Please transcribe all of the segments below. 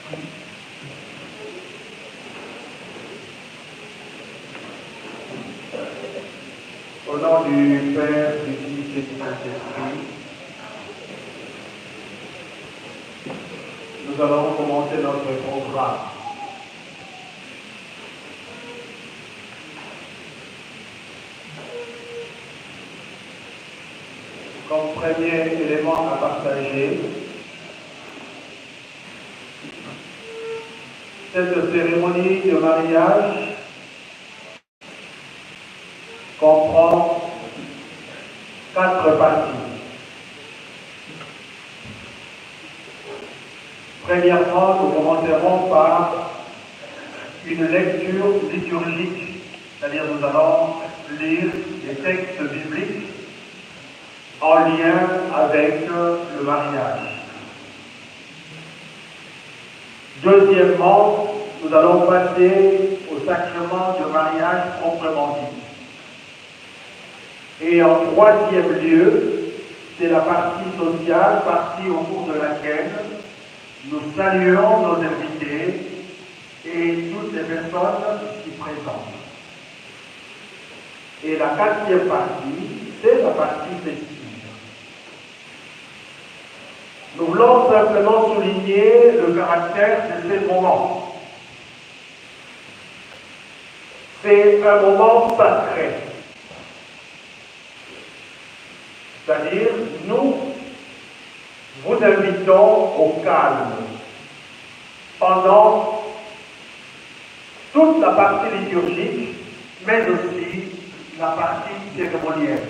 Au nom du Père, du Fils et du Saint-Esprit, nous allons commencer notre programme. Comme premier élément à partager, cette cérémonie de mariage comprend quatre parties. Premièrement, nous commencerons par une lecture liturgique, c'est-à-dire nous allons lire des textes bibliques en lien avec le mariage. Deuxièmement, nous allons passer au sacrement de mariage proprement dit. Et en troisième lieu, c'est la partie sociale, partie au cours de laquelle nous saluons nos invités et toutes les personnes ici présentes. Et la quatrième partie, c'est la partie festive. Nous voulons simplement souligner le caractère de ces moments. C'est un moment sacré. C'est-à-dire, nous vous invitons au calme pendant toute la partie liturgique, mais aussi la partie cérémonielle.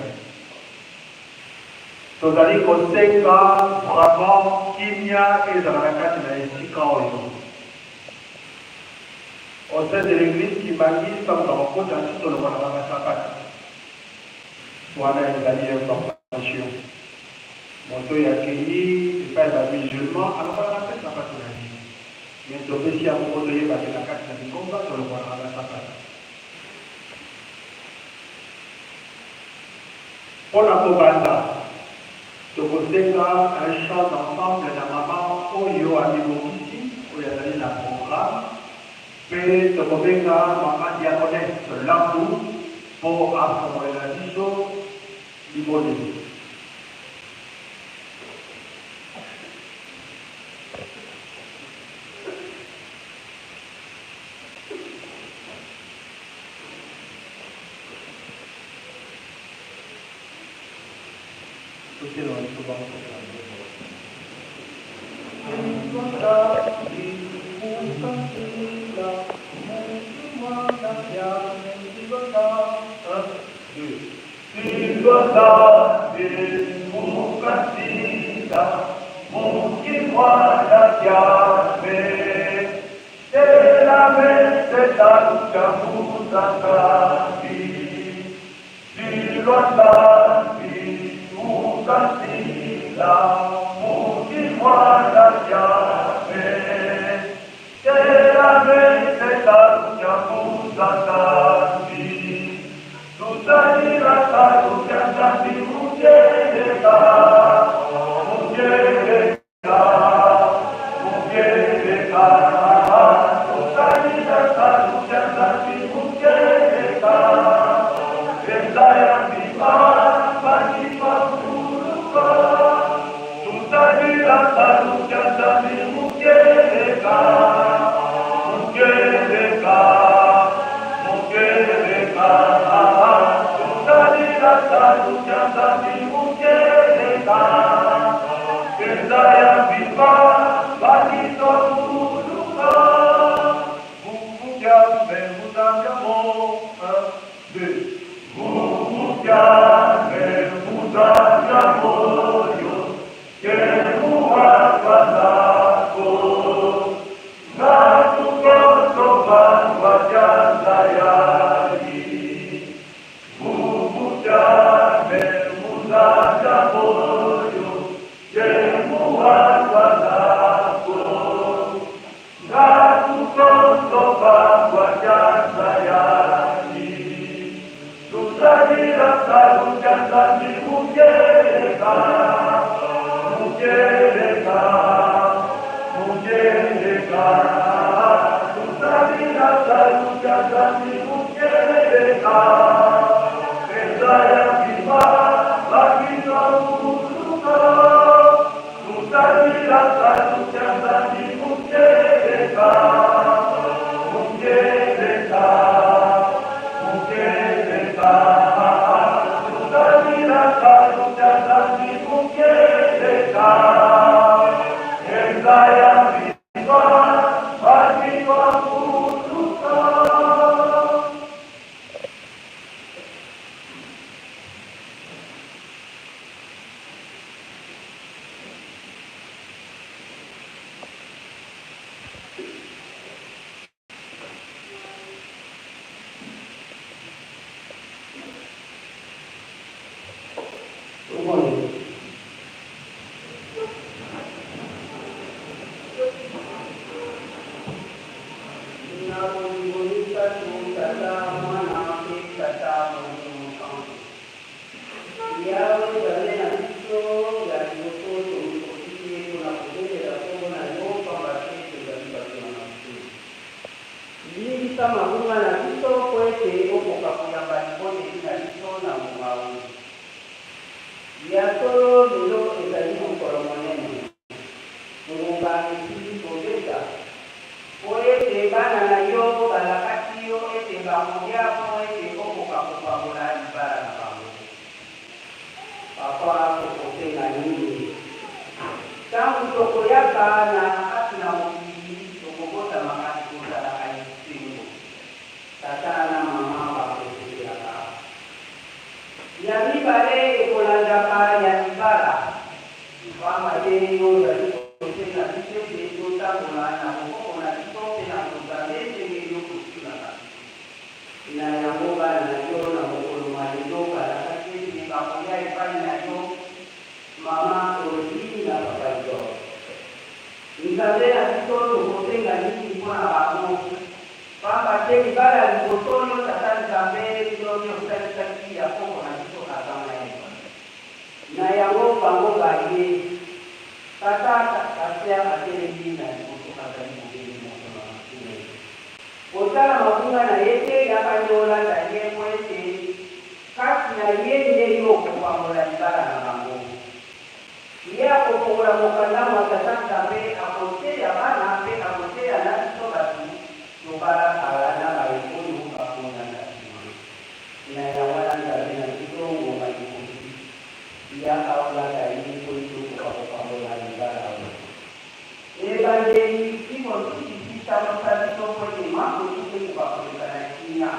Tozali kosenga vraiment kimia ezala na kati na esika oyo. Au sein de l'église kimbanguiste, ntango bakokota biso tolongolaka basapatu wana, ezali information. Moto oyo akei epai ya bamusulman alongolaka mpe sapatu na ye, mais topesi yango mpo toyebake na kati na lingomba tolongolaka basapatu. Mpo na kobanda, tokosenga un chant d'ensemble na mama oyo amibongisi, oyo azali na programme, mpe tokobenga mama diaconesse Lambu mpo afongolela biso libondeli. Totelema biso banso. Na bolingo misato, Tata, Mwana mpe Tata Molimo Mosantu. Yawe Nzambe na biso, ya liboso tomikotisi mpo na kobondela nkombo na yo, mpamba te tozali bato na masumu. Limbisa mabunga na biso mpo ete okoka koyamba libondeli na biso na ngonga oyo. Ya solo, lelo ezali mokolo monene. Ngonga esili kobeta, mpo ete bana na yo balakaki yo ete bakoya mpo ete okoka kopambola libala na bango. Papa, tokosenga nini? Ntango tokoyaka na kati na mokili, tokobotamaka ekozalaka esengo. Tata na mama bakosepelaka. Ya mibale ekolandaka ya libala. Pamba te yo ozali kosenga biso ete totambola na bokoko na biso mpe na bonzambe ndenge yo otunaka biso. Na yango bana na yo na mokolo mwa lelo balakaki ete bakoya epai na yo, mama Rosine na papa Georges. Nzambe na biso, tokosenga nini mpo na bango? Pamba te libala ya liboso yo Tata Nzambe yo nde osalisaki ya koko na biso Adam na Eva. Na yango bango baye. Tata Pasteur atelemi na liboso azali bobele moto na masumu. Kotala mabunga na ye te, yaka nde olata ye mpo ete kati na ye nde yo okopambola libala na bango. Ye akofongola mokanda mwa Tata Nzambe, akoteya bana mpe akoteya na biso bato tobala kala na baye oyo bakolanda sima. Na yango wana Nzambe na biso ngonga ekoki, yaka olata ye mpo ete okoka kopambola libala oyo. Ebandeli kino nsuki tambwisa biso mpo ete manso ekoka koleka na kimia.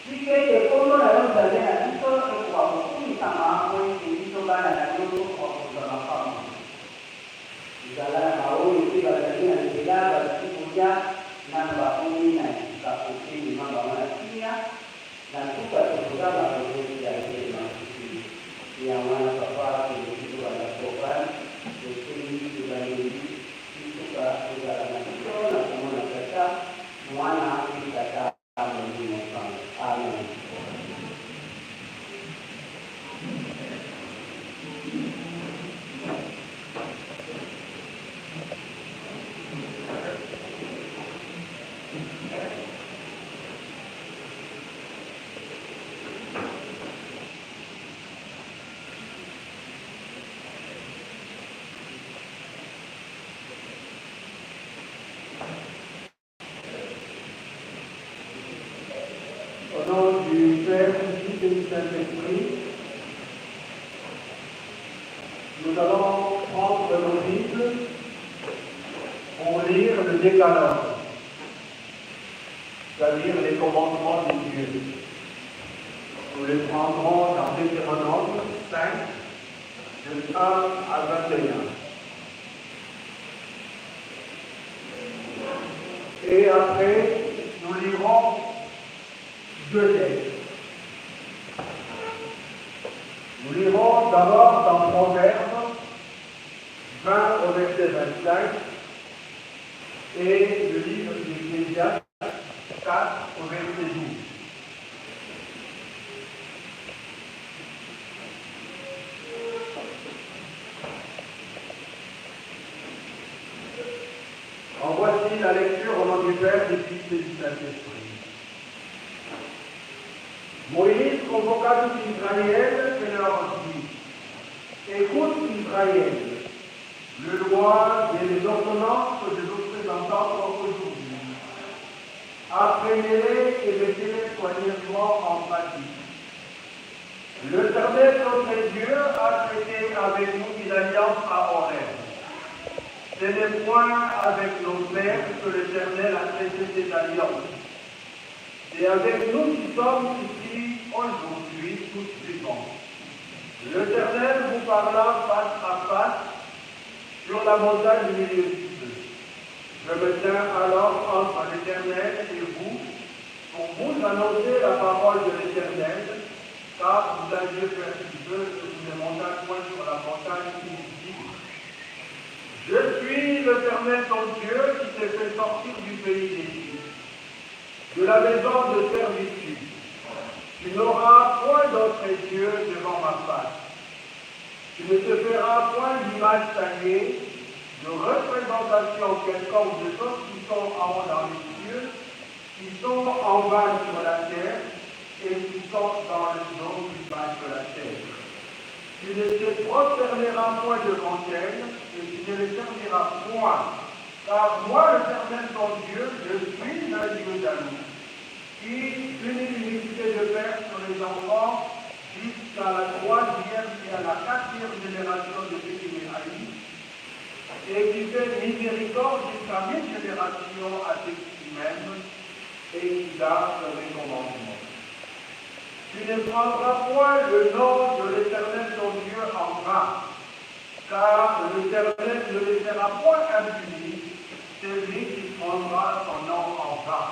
Tika ete nkombo na yo Nzambe na biso ekoka kokumisama mpo ete biso bana na yo tokoka kozwa mapamboli. Zala na baoyo mpe bazali na nzela baluki koya, nanu bakomi na esika ote mema bango na kimia, na nsuka tokozanga kozongisa etelema lisusu. Yango wana papa tolingi tobanda programme, tosengi ebandeli ti suka ozala na biso na komona Tata, Mwana mpe Tata Molimo Santu. Amen. Au nom du Père, du Fils et du Saint-Esprit, nous allons prendre nos Bibles pour lire le Décalogue, c'est-à-dire les commandements de Dieu. Nous les prendrons dans Deutéronome 5, de 1 à 21. Et après, nous lirons deux textes. Nous lirons d'abord dans Proverbes 20 au verset 25 et le livre d'Ecclésiaste 4 au verset 12. La lecture au nom du Père, du Fils et du Saint-Esprit. Moïse convoqua tout Israël et leur dit: Écoute Israël, le loi et les ordonnances que je vous fais entendre aujourd'hui. Apprenez-les et mettez-les soigneusement en pratique. L'Éternel, notre Dieu, a traité avec nous une alliance à Horeb. Ce n'est point avec nos pères que l'Éternel a traité cette alliance. C'est avec nous qui sommes ici aujourd'hui, tous vivants. L'Éternel vous parla face à face sur la montagne du milieu du feu. Je me tins alors entre l'Éternel et vous pour vous annoncer la parole de l'Éternel, car vous aviez perçu feu et vous ne montâtes point sur la montagne ici. Je suis l'Éternel ton Dieu qui t'ai fait sortir du pays d'Égypte, de la maison de servitude. Tu n'auras point d'autre Dieu devant ma face. Tu ne te feras point d'image taillée, de représentation quelconque de choses qui sont en haut dans les cieux, qui sont en bas sur la terre, et qui sont dans les eaux plus bas que la terre. Tu ne te prosterneras point devant elles, et tu ne les serviras point. Car moi, l'Éternel ton Dieu, je suis un Dieu jaloux, qui punit l'iniquité de père sur les enfants jusqu'à la troisième et à la quatrième génération de ceux qui me haïssent, et qui fait miséricorde jusqu'à 1000 générations à ceux qui m'aiment et qui gardent mes commandements. Tu ne prendras point le nom de l'Éternel ton Dieu en vain, car l'Éternel ne laissera point impuni celui qui prendra son nom en vain.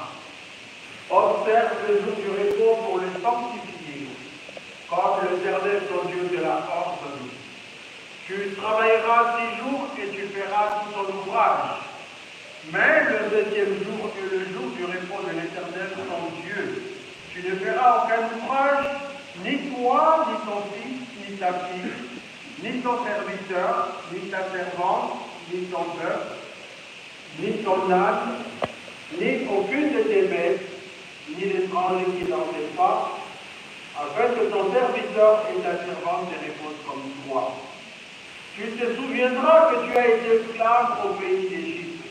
Observe le jour du repos pour le sanctifier, comme l'Éternel ton Dieu te l'a ordonné. Tu travailleras 6 jours et tu feras tout ton ouvrage. Mais le 7e jour est le jour du repos de l'Éternel ton Dieu. Tu ne feras aucun ouvrage, ni toi, ni ton fils, ni ta fille, ni ton serviteur, ni ta servante, ni ton bœuf, ni ton âne, ni aucune de tes bêtes, ni l'étranger qui n'en fait pas, afin que ton serviteur et ta servante te répondent comme toi. Tu te souviendras que tu as été esclave au pays d'Égypte,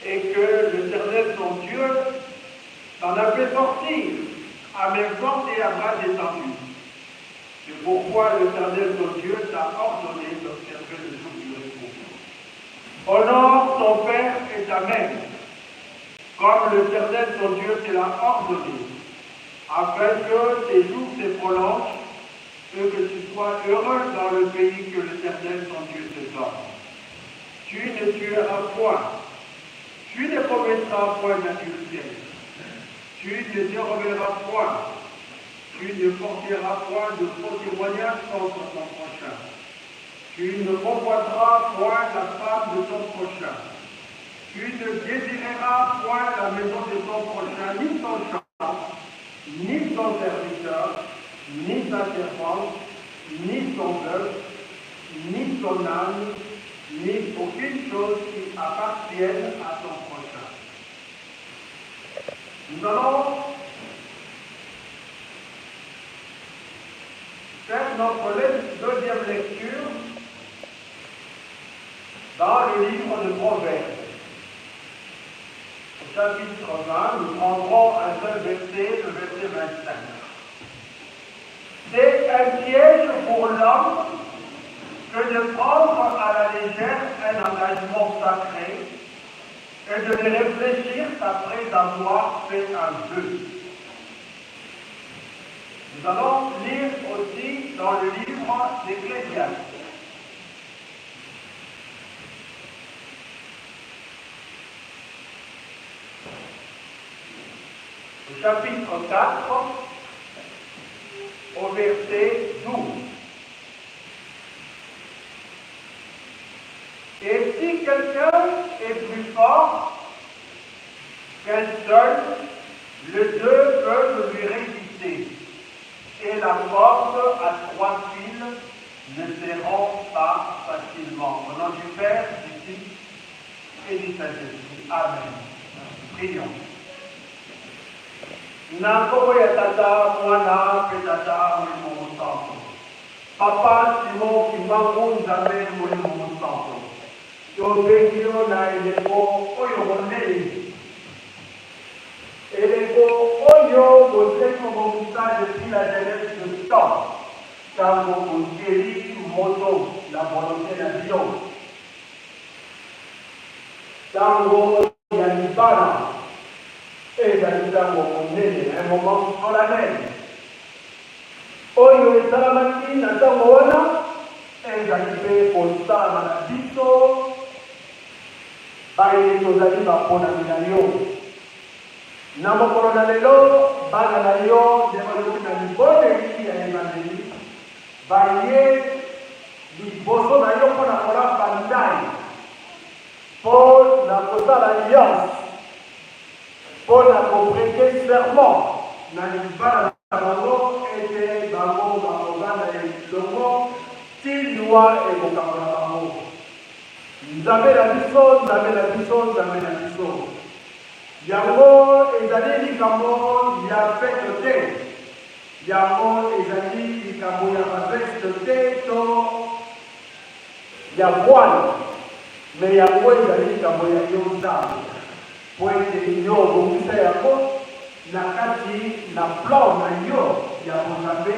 et que l'Éternel ton Dieu t'en a fait sortir à main forte et à bras détendus. C'est pourquoi l'Éternel ton Dieu t'a ordonné d'observer le jour du repos. Honore ton père et ta mère, comme l'Éternel ton Dieu te l'a ordonné, afin que tes jours se prolongent et que tu sois heureux dans le pays que l'Éternel ton Dieu te donne. Tu ne tueras point, tu ne commettras point d'adultère, tu ne déroberas point, tu ne porteras point de faux témoignages contre ton prochain, tu ne convoiteras point la femme de ton prochain, tu ne désireras point la maison de ton prochain, ni son champ, ni son serviteur, ni sa servante, ni son bœuf, ni son âne, ni aucune chose qui appartienne à ton prochain. Nous allons faire notre deuxième lecture dans le livre de Proverbes. Au chapitre 20, nous prendrons un seul verset, le verset 25. C'est un piège pour l'homme que de prendre à la légère un engagement sacré et de ne réfléchir qu'après avoir fait un vœu. Nous allons lire aussi dans le livre d'Ecclésiaste. Au chapitre 4, au verset 12. Et si quelqu'un est plus fort qu'un seul, les deux peuvent lui résister. Et la force à 3 fils ne se rompt pas facilement. Au nom du Père, du Fils et du Saint-Esprit. Amen. Prions. Na nkombo ya Tata, Mwana mpe Tata Molimo Mosantu. Papa Simon Kimbangu, Nzambe Molimo Mosantu, tobengi yo na eleko oyo monene, eleko oyo bozali kobongisa depuis la genèse de temps, ntango bokeli moto na volonte na bino, ntango ya libala ezali ntango monene, un moment solennel oyo esalamaki na ntango wana, ezali mpe kosalama na biso baye tozali baponami na yo. Na mokolo na lelo, bana na yo nde bayoki na libondeli ya ebandeli, baye liboso na yo mpo na kolapa ndai, mpo na kosala alliance, mpo na ko prêter serment na libala na bango ete bango bakovanda elongo ti liwa ekokabola bango. Nzambe na biso, Nzambe na biso, Nzambe na biso. Yango ezali likambo ya feto te, yango ezali likambo ya baveste te to ya voile, me yango ezali likambo ya yo Nzambe, po ete yo obongisa yango na kati na plan na yo ya bonzambe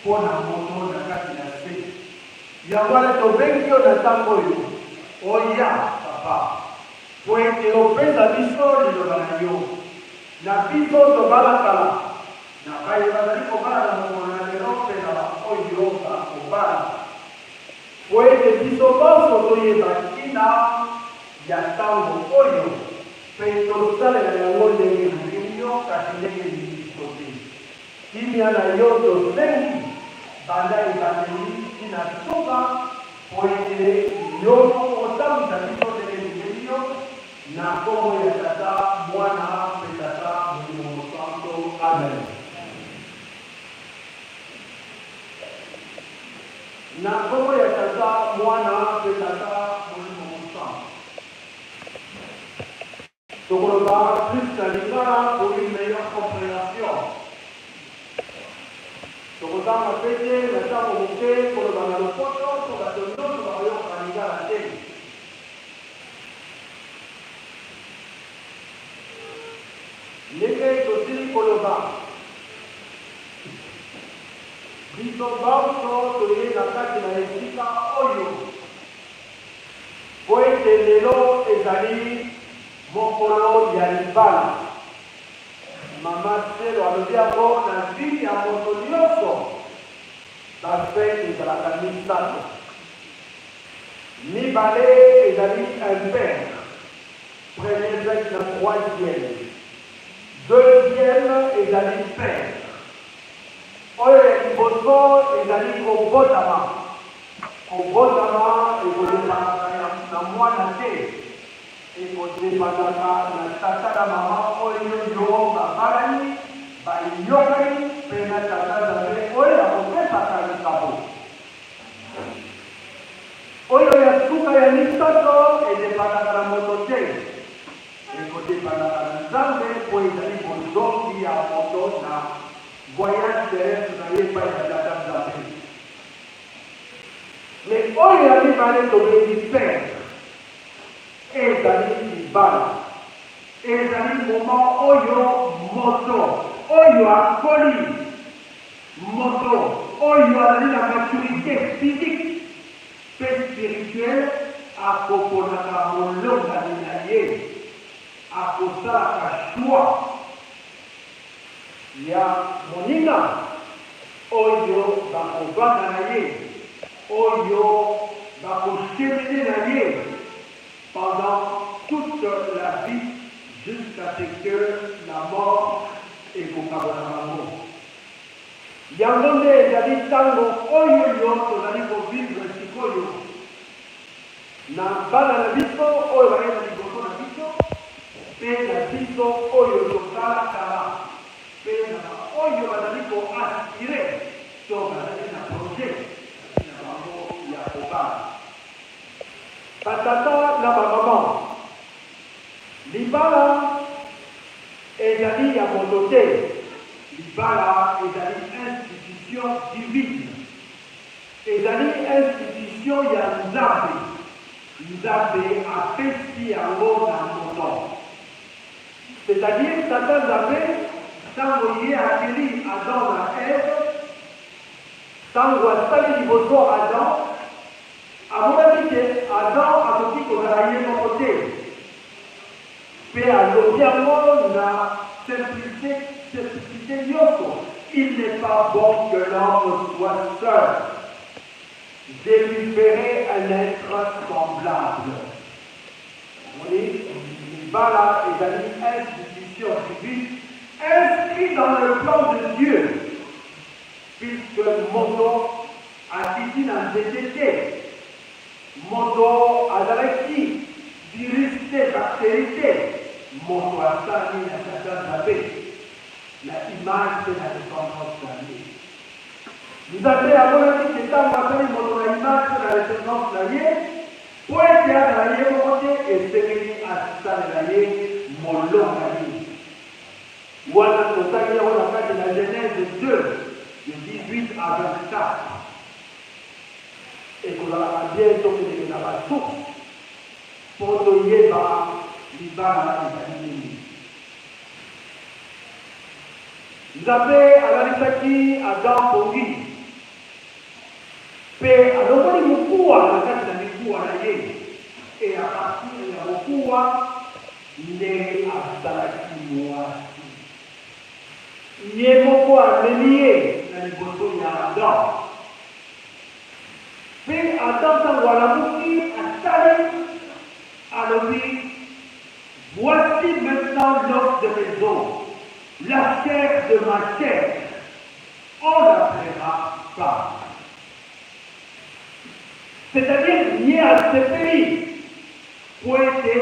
mpo na moto na kati na se. Yango wana tobengi yo na ntango oyo, oya Papa, po ete opesa biso liloba na yo. Na biso tobala kala, na baye bazali kobala na mokolo na lelo mpe na baoyo bakobala, po ete biso banso toyeba ntina ya ntango oyo mpe tosalela yango ndenge elingi yo, kasi ndenge elingi biso te. Kimia na yo tosengi banda ebandeli ti na suka, po ete yo moko otambwisa biso ndenge elingeli yo, na kombo ya Tata, Mwana mpe Tata Molimo Mosanto. Amen. Na kombo ya Tata, Mwana mpe Tata Molimo Mosanto. Tokoloba plus na lingala pour une meilleure comprehension. Tokozanga mpe te na ntango moke koloba na lopoto mpo bato nyonso bakoyokaka lingala te. Ndenge tosili koloba, biso banso toye na kati na esika oyo Mpo ete lelo ezali mokolo ya libala. Mama Selo alobi yango na vie ya moto nionso ba fete ezalaka misato. Mibale ezali impair, premier fete na troisième. Deuxième ezali pair. Oyo ya liboso ezali kobotama. Kobotama ekodepandaka na mwana te, ekodepandaka na tata na mama oyo yo babalani, bayokani, mpe na Tata Nzambe oyo akopesaka likabo. Oyo ya suka ya misato edepandaka na moto te, ekodepandaka na Nzambe mpo ezali bozongi ya moto na voyage terrestre na ye epai ya Tata Nzambe. Mais oyo ya mibale tobengi père ezali libala. Ezali moment oyo moto oyo akoli, moto oyo azali na maturite physique pe spirituelle akoponaka molongani na ye, akosalaka choix ya moninga oyo bakovanda na ye, oyo bako cheminer na ye pendant toute la vie jusqu'à ce que la mort ekokabola bango. Yango nde ezali ntango oyo yo tozali ko vivre sikoyo na bana na biso oyo baye na liboso na biso mpe na biso oyo tobala kala mpe na baoyo bazali ko aspirer to bazali na projet na bango ya kobala. Batata na bamama. Libala ezali ya moto te, libala ezali institution divine. Ezali institution ya Nzambe. Nzambe apesi yango na moto. C'est-à-dire Tata Nzambe tango ye akeli Adam na Eve, tango asali liboso Adam, amonaki que Adam akoki kozala ye moko te. Pe alobi yango na simplicite, simplicite nionso, il n'est pas bon que l'homme soit seul, je lui ferai un etre semblable. Omoni, libala ezali institution divine inscrit dans le plan de Dieu, puisque moto akiti na nzete te. Moto azalaki virus te, bacterie te, moto asalami na Tata Nzambe na image mpe na ressemblance na ye. Nzambe amonaki te ntango asali moto na image mpe na ressemblance na ye, mpo ete azala ye moko te, esengeli asalela ye molongani. Wana totangi yango na kati na Genèse 2, de 18 à 24. Ekozalaka bien tokendeke na ba source po toyeba libala ezali nini. Nzambe alalisaki Adam pongi pe alongoli mokuwa na kati na mikuwa na ye et à partir ya mokuwa nde asalaki muasi. Ye moko amemi ye na liboso ya Adam. Mpe Adam ntango alamuki, atali, alobi, Voici maintenant l'os de mes os, la chair de ma chair, on l'appellera femme. C'est-à-dire ye asepeli mpo ete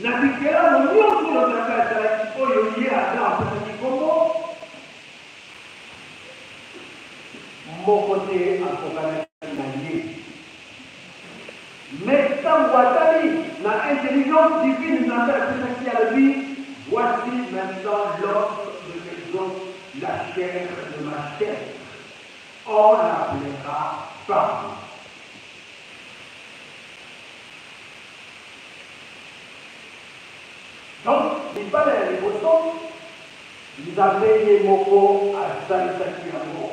na bikelamu nyonso oyo Nzambe asalaki, oyo ye Adam apesaki nkombo, Moko te akokanaki na ye. Mais tango atali na intelligence divine Nzambe apesaki ye alobi, Voici maintenant l'os de mes os, la chair de ma chair. On l'appellera femme. Donc libala ya liboso Nzambe ye moko asalisaki yango.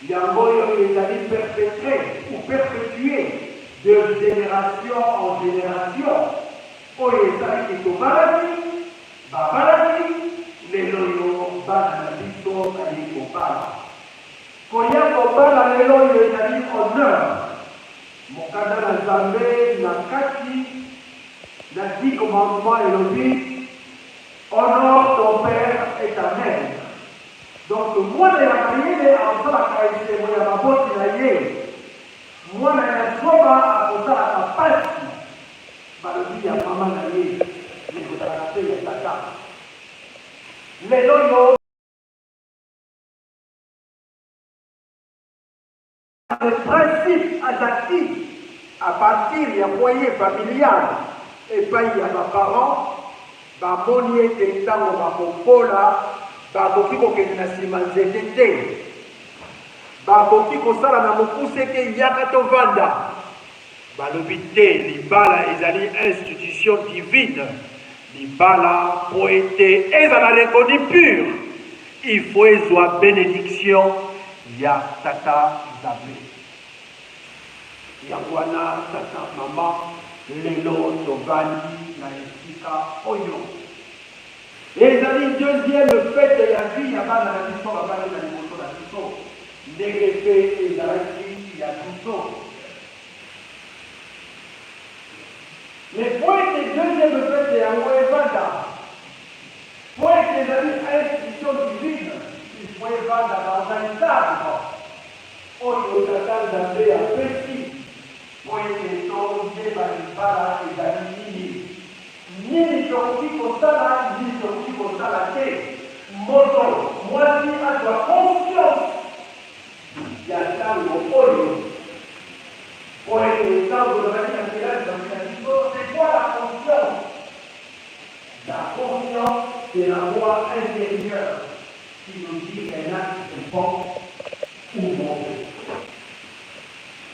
Yango oyo ezali perpetre ou perpetue de generation en generation, oyo esali ke tobalani, babalani, lelo oyo bana na biso baye kobala. Koya kobala lelo oyo ezali honneur. Mokanda na Nzambe na kati na dix commandements elobi, Honore ton père et ta mère. Donc mwana ya mayele akosalaka esengo ya baboti na ye, mwana ya zoba akosalaka pasi balobi ya mama na ye, mais ekozalaka pe ya tata. Lelo oyo Les principes azalaki à partir ya foyer familial epayi ya ba parents, bamoni ete ntango bakokola bakoki kokende na sima nzete te, bakoki kosala na mokuse te yaka tovanda. Balobi te libala ezali institution divine, libala mpo ete ezala reconnu pur il faut ezwa benediction ya Tata Nzambe. Yango wana tata mama lelo tovandi na esika oyo ezali deuxième fete ya vie ya bana na biso bavandi na liboso na biso ndenge mpe ezalaki ya biso. Mais mpo ete deuxième fete yango evanda, mpo ete ezali institution divine, il faut evanda dans un cadre oyo Tata Nzambe apesi mpo ete toyeba libala ezali nini, nini tokoki kosala, nini tokoki kosala te. Moto mwasi azwa conscience ya ntango oyo, mpo ete ntango tozalaki na kelasi balobi na biso, c'est quoi la conscience? C'est la voix intérieure qui nous dit qu'un acte est bon ou mauvais.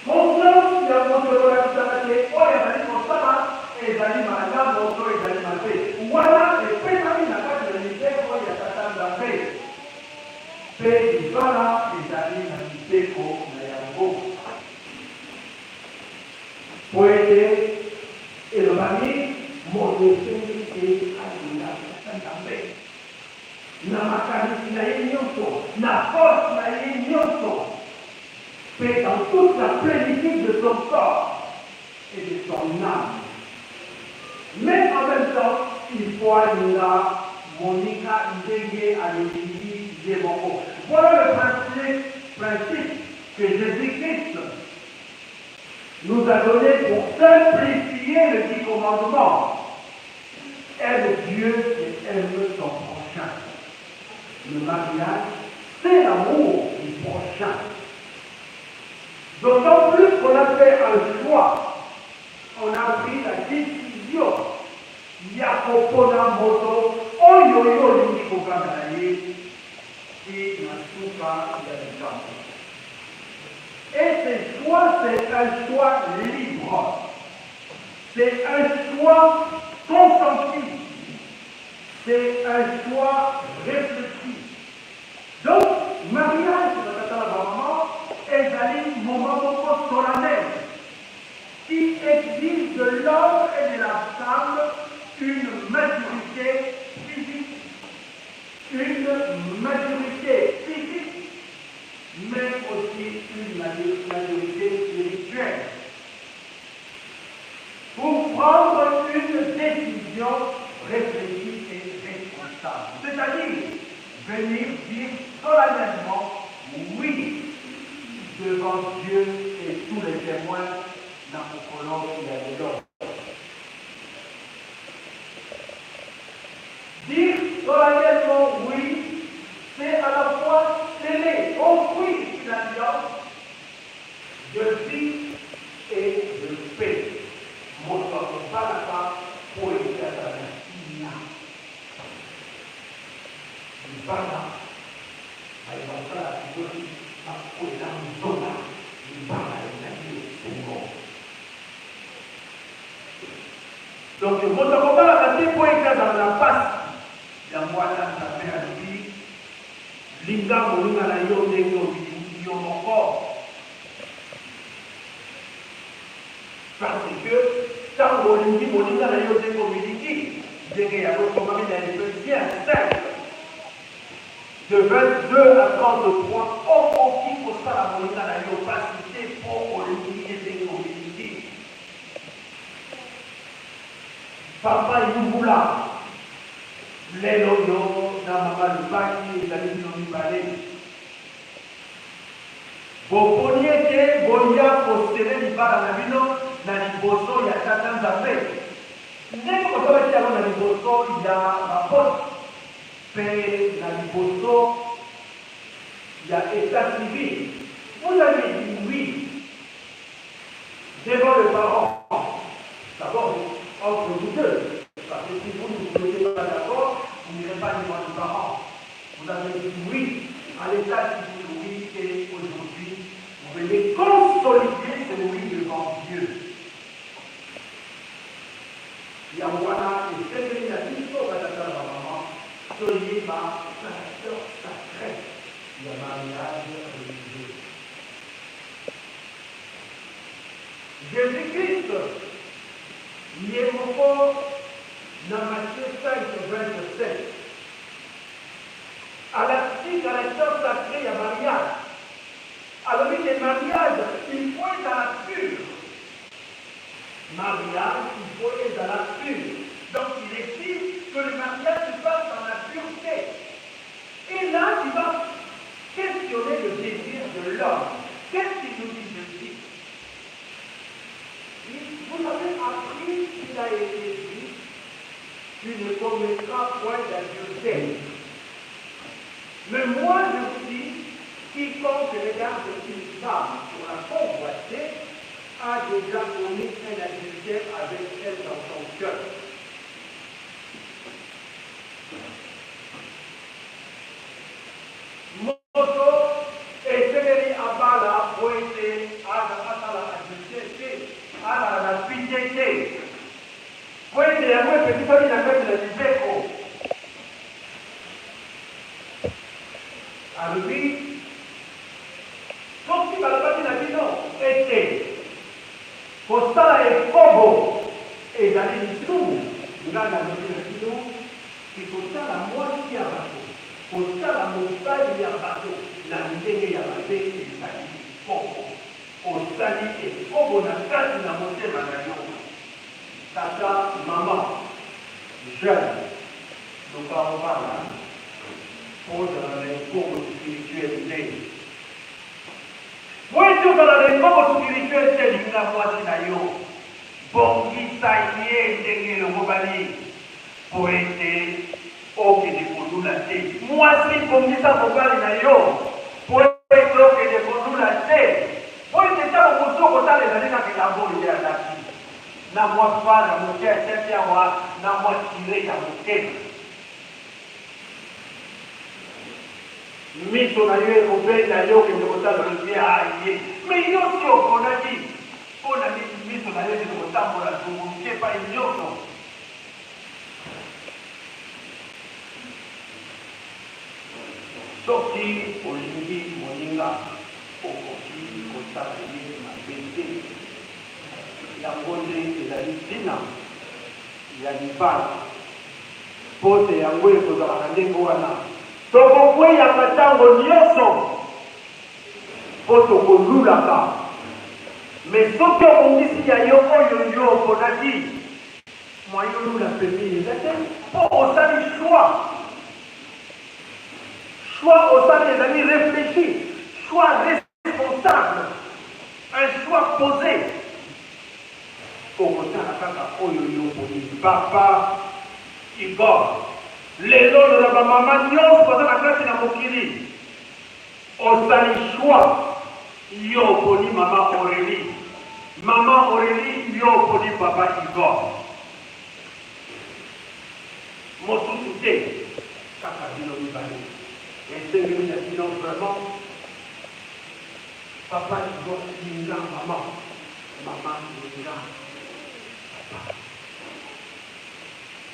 Conscience ya moto ekolakisaka te oyo azali kosala ezali malamu to ezali mabe. Wana epesami na kati na mibeko ya Tata Nzambe, mpe libala ezali na mibeko na yango. Mpo ete elobami, moto esengeli te alinga Tata Nzambe na makanisi na ye nyonso, na force na ye nyonso, mpe dans toute la plenitude de son corps et de son ame. Mais en meme temps, il faut alinga moninga ndenge amilingi ye moko. Voilà le principe, principe que Jesus-Christ nous a donné pour simplifier le dix commandements. Aime Dieu et aime ton prochain. Le mariage, c'est l'amour du prochain. D'autant plus qu'on a fait un choix, on a pris la décision ya kopona moto oyo yo olingi kovanda na ye ti na suka ya likambo. Et ce choix, c'est un choix libre. C'est un choix consenti. C'est un choix réfléchi. Donc, mariage ba tata na ba maman ezali moment moko solennel qui exige de l'homme et de la femme une maturite physique, une maturite physique mais aussi une maturite spirituelle pour prendre une décision réfléchie et responsable. C'est-à-dire venir dire solennellement oui devant Dieu et tous les témoins na mokolo ya lelo. Dire solennellement oui, c'est à la fois sceller, offrir une alliance de vie et de paix. Moto akobalaka mpo ete azala na kimia. Libala, baye basala soki bakwela nzoba, libala ezali esengo. Donc moto akobalaka te mpo ete azala na mpasi. Yango wana Nzambe alobi, Linga moninga na yo ndenge omilingi yo moko. Parce que tango olingi moninga na yo ndenge omilingi, ndenge yango ekomami na Ephesiens 5, de 22 à 33, okoki kosala moninga na yo pasi te mpo olingi ye ndenge omilingi. Papa Yungula, lelo yo na mama Lubaki ezali bino mibale. Boponi ete boya kosele libala na bino na liboso ya Tata Nzambe, ndenge bosalaki yango na liboso ya baboti mpe na liboso ya etat civil. Vous aviez dit oui devant les parents, d'abord entre vous deux, parce que si vous ne vous mettez pas d'accord, vous n'irez pas devant les parents. Vous avez dit oui à l'état civil, oui, et aujourd'hui, vous venez consolider ce oui devant Dieu. Yango wana esengeli na biso batata na bamama toyeba caractère sacré ya mariage religieux. Jesus-Christ ye moko na Matthieu 5, 27 alakisi caractère sacré ya mariage. Alobi ke mariage il faut ezala pur. Mariage il faut ezala pur. Donc il exige que le mariage se passe dans la pureté. Et là tu vas questionner le désir de l'homme. Qu'est-ce qu'il nous dit Jésus? Vous avez appris qu'il a été dit, tu ne commettras point d'adultère. Mais moi je vous dis, quiconque regarde une femme pour la convoiter a déjà commis un adultère avec elle dans son cœur. Mpo ete yango epekisami na kati na mibeko. Alobi, Soki balobaki na bino ete kosala ekobo ezali lisumu, ngai nalobi na bino ke kotala mwasi ya bato, kotala mobali ya bato na ndenge ya mabe ezali ekobo. Osali ekobo na kati na motema na yo. Tata, mama, jeune, luka obala po ozala na ekobo spirituel te. Po ete ozala na ekobo spirituel te, linga mwasi na yo, bongisa ye ndenge elongobani po ete okende kolula te. Mwasi, bongisa mobali na yo po ete okende kolula te. Po ete ntango mosusu okotala ezali kaka elamba oyo ye alati, na mwa fard ya moke atiaki awa, na mwa tire ya moke. Miso na yo ekobenda yo okende kotala, olobi, Ah, ye. Mais yo si oponaki, mpo na nini miso na yo ekende kotambola zunguluke epai nyonso? Soki olingi moninga, okoki kosala ye mabe te. Yango nde ezali ntina ya libala, mpo te yango ekozalaka ndenge wana. Tokokweyaka ntango nyonso mpo tokolulaka. Mais soki obongisi ya yo oyo yo oponaki, Moyen olula pembeni eza te po osali choix. Choix osali ezali reflechi, choix responsable, un choix pose. Okotala kaka oyo yo oponi. Papa Igor, lelo oyo na ba mama nionso baza na kati na mokili, osali choix, yo oponi mama Aurelie, mama Aurelie yo oponi papa Igor. Mosusu te, kaka bino mibale. Esengeli na bino vraiment. Papa Igor linga mama, mama linga papa.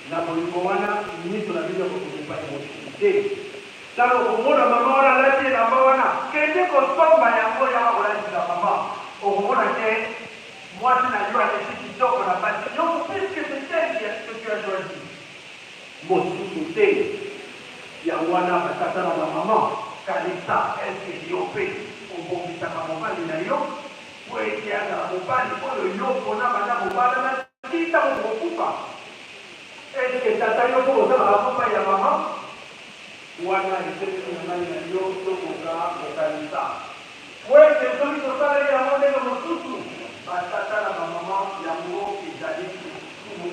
Na bolingo wana miso na bino ekokende epai mosusu te. Tango okomona mama wana alati elamba wana, kende kosomba yango yaka kolatisa mama. Okomona ke mwasi na yo aleki kitoko na basi nionso puisque c'est elle qui que tu as choisi. Mosusu te. Yango wana ba tata na ba maman, kanisa est ce que yo pe obongisaka mobali na yo po ete azala mobali oyo yo opona banda bobalana tii tango bokokufa? Est ce que tata yo pe osalaka yango epai ya maman? Wana esengeli na ngai na yo tokoka kokanisa po ete soki tosaleli yango ndenge mosusu, ba tata na ba maman, yango ezali lisumu.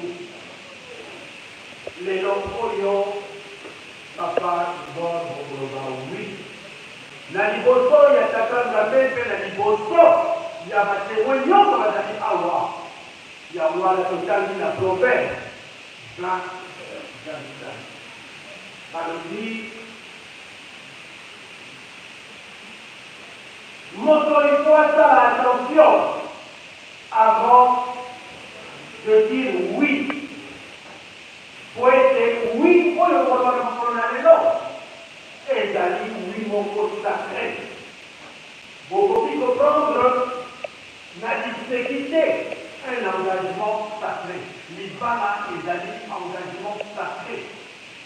Lelo oyo papa Igor bokoloba oui na liboso ya Tata Nzambe mpe na liboso ya ba temoins nionso bazali awa. Yango wana totangi na Proverbe 20, 25 balobi, Moto il faut asala attention avant de dire oui po ete oui oyo okoloba na mokolo na lelo ezali oui moko sacre. Bokoki ko prendre na liseki te un engagement sacre. Libala ezali engagement sacre.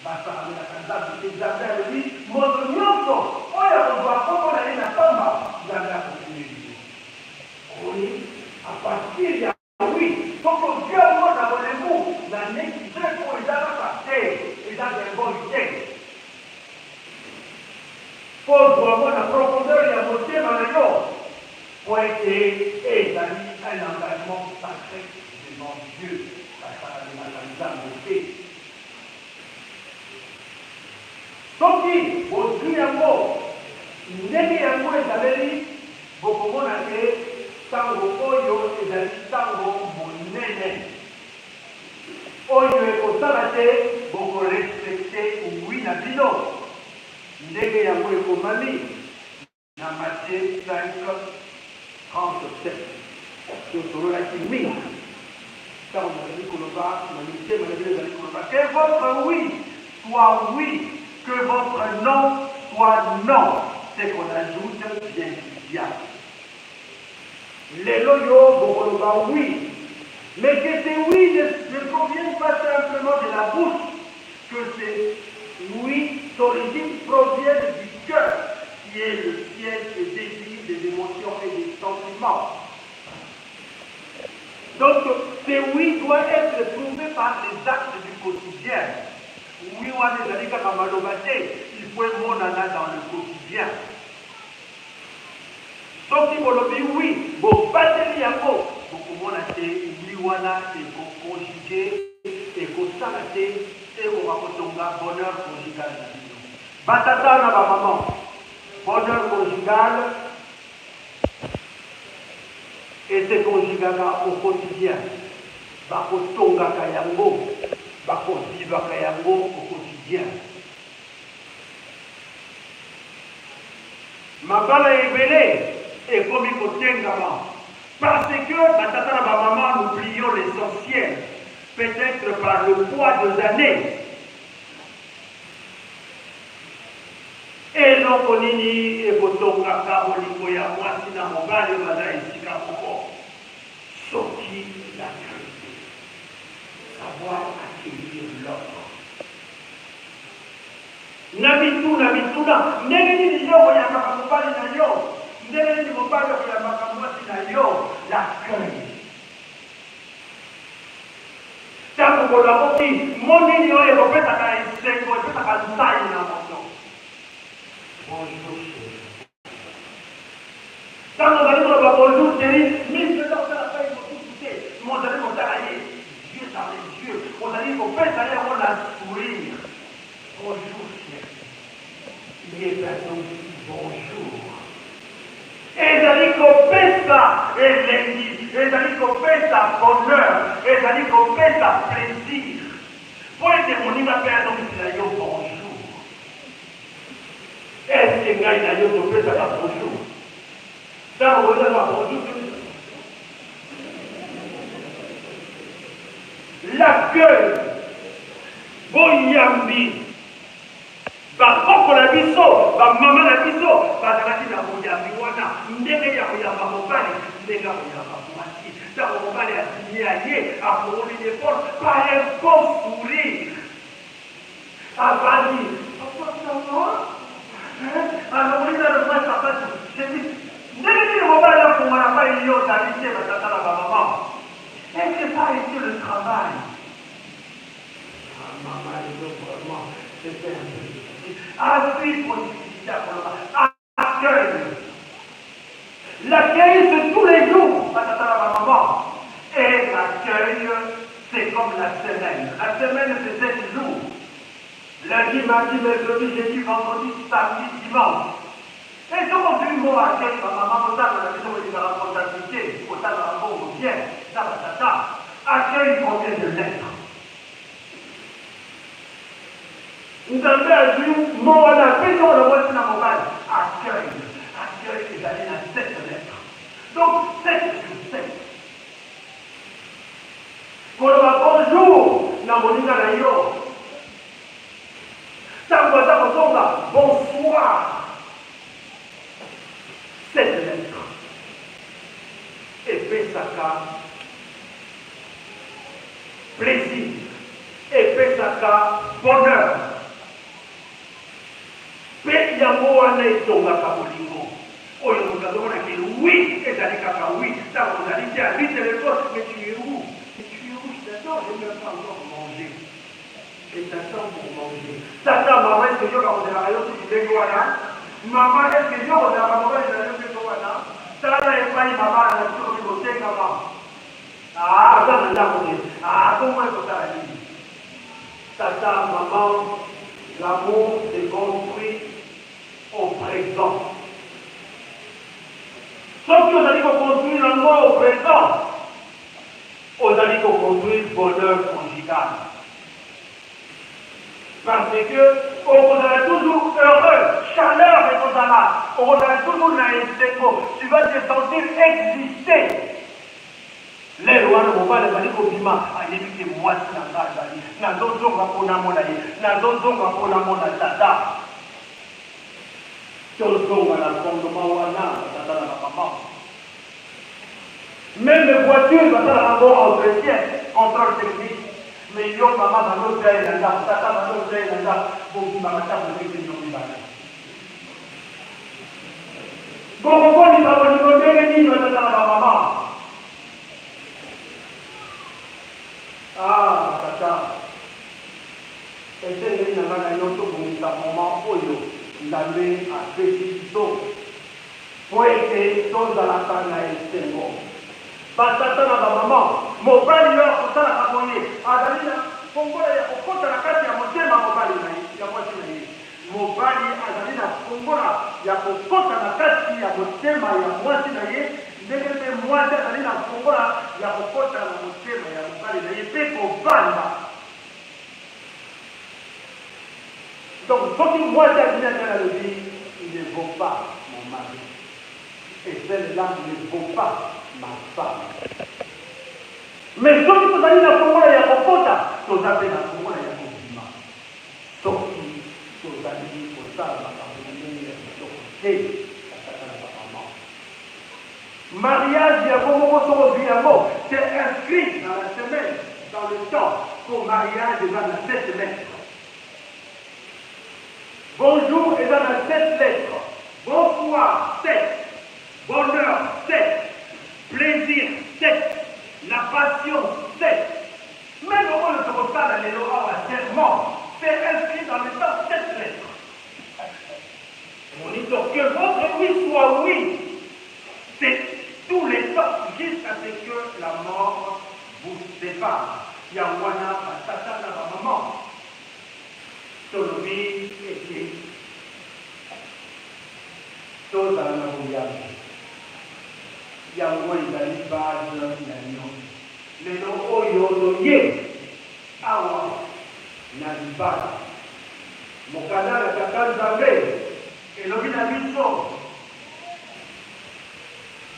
Basakabelaka Nzambe te. Nzambe alobi moto nionso oyo akozua kombo na ye na pamba, Nzambe akokumeli ye. Omoni? A partir ya oui, soki ozui yango na bolembu, na neti jeu oyo eza kaka te, eza verbal te. Mpo ozua yango na profondeur ya motema na yo, mpo ete ezali un engagement sacre devant Dieu. Basakalelaka Nzambe te. Soki bozui yango ndenge yango ezaleli, bokomona te ntango oyo ezali ntango monene oyo ekosala te boko respecter oui na bino ndenge yango ekomami na Matthieu 5, 37. Tosololaki mingi. Ntango nazali koloba na mitema na bino ezali koloba, que votre oui soit oui, que votre non soit non, ce qu'on ajoute vient du diable. Lelo yo bokoloba oui, mais que ce oui ne provienne pas simplement de la bouche, que ce oui d'origine provienne du cœur, qui est le siège des désirs, des émotions et des sentiments. Donc, ce oui doit être prouvé par les actes du quotidien. Oui wana ezali kaka maloba te, il faut emonana dans le quotidien. Soki bolobi oui, bobateli yango, bokomona te oui wana eko conjuguer, ekosala te ekoka kotonga bonheur conjugal na bino. Ba tata na ba maman, bonheur conjugal e se conjugaka au quotidien, bakotongaka yango, bako vivaka yango au quotidien. Mabala ebele ekomi kotengama parce que ba tata na ba maman nous oublions l'essentiel, peut-etre par le poids des annees. Eloko nini ekotongaka bolingo ya mwasi na mobali oyo baza esika moko soki la verite? Savoir accueillir l'autre. Na mituna mituna, ndenge nini yo okoyambaka mobali na yo? Ndenge nini mobali akoyambaka mwasi na yo? L'accueil. Ntango bolamuki, mot nini oyo ekopesaka esengo, epesaka nsai na moto? Bonjour chérie. Ntango ozali koloba bonjour chérie, miso eza kotala epai mosusu te, mais ozali kotala ye yeux dans les yeux, ozali kopesa ye yango na sourire. Bonjour chérie. Ye mpe azongisi bonjour. Ezali kopesa elengi, ezali kopesa bonheur, ezali kopesa plaisir mpo ete moninga mpe azongisela yo bonjour. Est-ce que ngai na yo topesaka bonjour? Ntango ozalaka bonjour te, L'accueil, boyambi. Ba koko na biso, ba mama na biso bazalaki na boyambi wana, ndenge ya koyamba mobali, ndenge ya koyamba mwasi. Ntango mobali abimi aye, afongoli ye porte par un bon sourire. Avandi, papa ça va? Hein? Alongoli nano mwa sapatu, chemise. Ndenge nini mobali afongola pai yo ozali te, ba tata na ba mama? Est-ce que ça a été le travail? Ah maman lelo vraiment c'était un peu difficile. Azui possibilité ya koloba accueil. L'accueil c'est tous les jours ba tata na ba maman. Et l'accueil c'est comme la semaine. La semaine c'est 7 jours. Lundi, mardi, mercredi, jeudi, vendredi, samedi, dimanche. Et soki ozwi mot accueil ba maman botanga na biso bolingaka comptabilité kotangaka mbongo bien na ba tata accueil combien de lettres Nzambe azwi mot wana apesi yango na mwasi na mobali accueil accueil ezali na 7 lettres donc 7 sur 7 koloba bonjour na moninga na yo Tango aza kozonga bonsoir cette lettre epesaka plaisir epesaka bonheur pe yango wana etongaka bolingo oyo moto azomona ke oui ezali kaka oui tango ozali te azwi telephone mais tu es où mais tu es où je t'attends j'ai même pas encore manger Je t'attends pour manger. Tata, maman, est-ce que yo bakozelaka yo suki ndenge wana? Maman, est-ce que yo okozelaka mobali na yo ndenge wana? Tala epai mama na biso okomi kotekama. Ah, aza na ndako te. Ah, bongo ekosala nini? Tata, maman, l'amour se construit au présent. Soki ozali ko construire yango au présent, Ozali ko construire bonheur conjugal parce que okozala toujours heureux, chaleur ekozala, okozala toujours na esengo, tu vas te sentir exister. Lere wana mobali azali kobima, ayebi ke mwasi na nga azali, nazozonga mpo namona ye, nazozonga mpo namona tata. Tozonga na fondement wana ba tata na ba mama. Meme voiture basalaka yango entretien, controle technique, mais yo mama banda otia ye na ndako, tata banda otia ye na ndako, bobimaka ata boke te bino mibale. Bokokolisa bolingo ndenge nini ba tata na ba mama? Ah ba tata, esengeli na nga na yo tobongisa moment oyo Nzambe apesi biso mpo ete tozalaka na esengo. Ba tata na ba mama, mobali oyo akosalaka boye azali na fongola ya kokota na kati ya motema mobali na ye, ya mwasi na ye. Mobali azali na fongola ya kokota na kati ya motema ya mwasi na ye, ndenge mpe mwasi azali na fongola ya kokota na motema ya mobali na ye mpe kovanda. Donc soki mwasi abimi ata alobi il ne vaut pas mon mari et celle-là ne vaut pas ma femme. Mais soki tozali na fongola ya kokota, toza mpe na fongola ya kobima. Soki tozali kosala makambo na ndenge ya kitoko te, batata na bamama. Mariage yango moko soki ozwi yango, c'est inscrit dans la semaine, dans le temps, po mariage eza na sept lettres. Bonjour eza na sept lettres, bonsoir sept, bonheur sept, plaisir sept, la passion sept. Meme oyo tokosala lelo awa serment, c'est inscrit dans le temps sept lettres. Omoni donc que votre oui soit oui, c'est tous les temps jusqu'à ce que la mort vous separe. Yango wana ba tata na ba maman tolobi ete tozala na boyambi, yango ezali base ya nionso. Lelo oyo toye awa na libala, mokanda na Tata Nzambe elobi na biso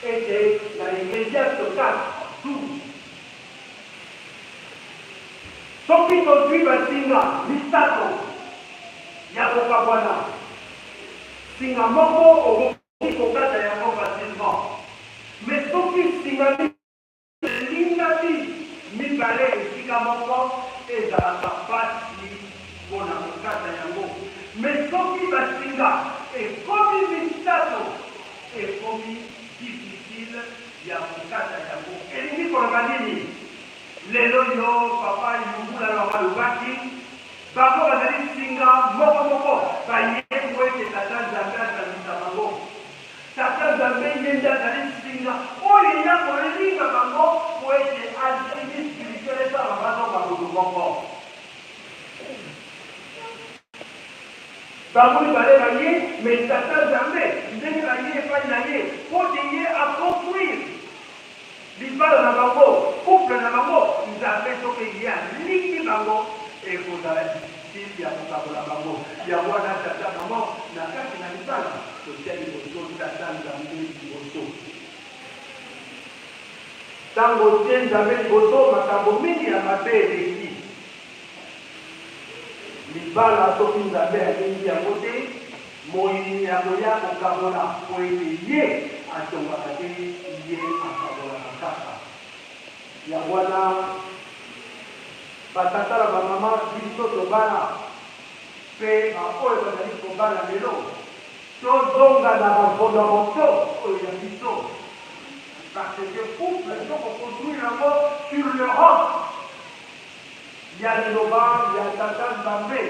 ete na Ecclesiaste 4, 12, soki tozwi basinga misato ya kokabwana, singa moko okoki kokata yango facilement, mais soki singa Elingami mibale esika moko ezalaka pasi pona kokata yango mais soki ba singa ekomi misato ekomi difficile ya kokata yango. Elingi koloba nini? Lelo yo papa Yungula na mama Lubaki bango bazali singa moko moko baye po ete Tata Nzambe asangisa bango. Tata Nzambe ye nde azali singa oyo ye akolinga bango mpo ete alchimie spirituelle esalama bazonga moto moko. Bango mibale baye, mais Tata Nzambe ndenge baye epai na ye mpo te ye a construire libala na bango, couple na bango, Nzambe soki ye alingi bango ekozala difficile ya kokabola bango. Yango wana tata maman na kati na libala totia liboso Tata Nzambe liboso. Tango otie Nzambe liboso makambo mingi ya mabe eleki. Libala soki Nzambe alingi yango te, moyini akoya kokabola mpo ete ye atongaka te, ye akabolaka kaka. Yango wana ba tata na ba mama biso tobala mpe ba oyo bazali kobala lelo, tozonga na ba fondamentaux oyo ya biso parce que couple il faut ko construire yango sur le roc. Ya liloba ya Tata Nzambe.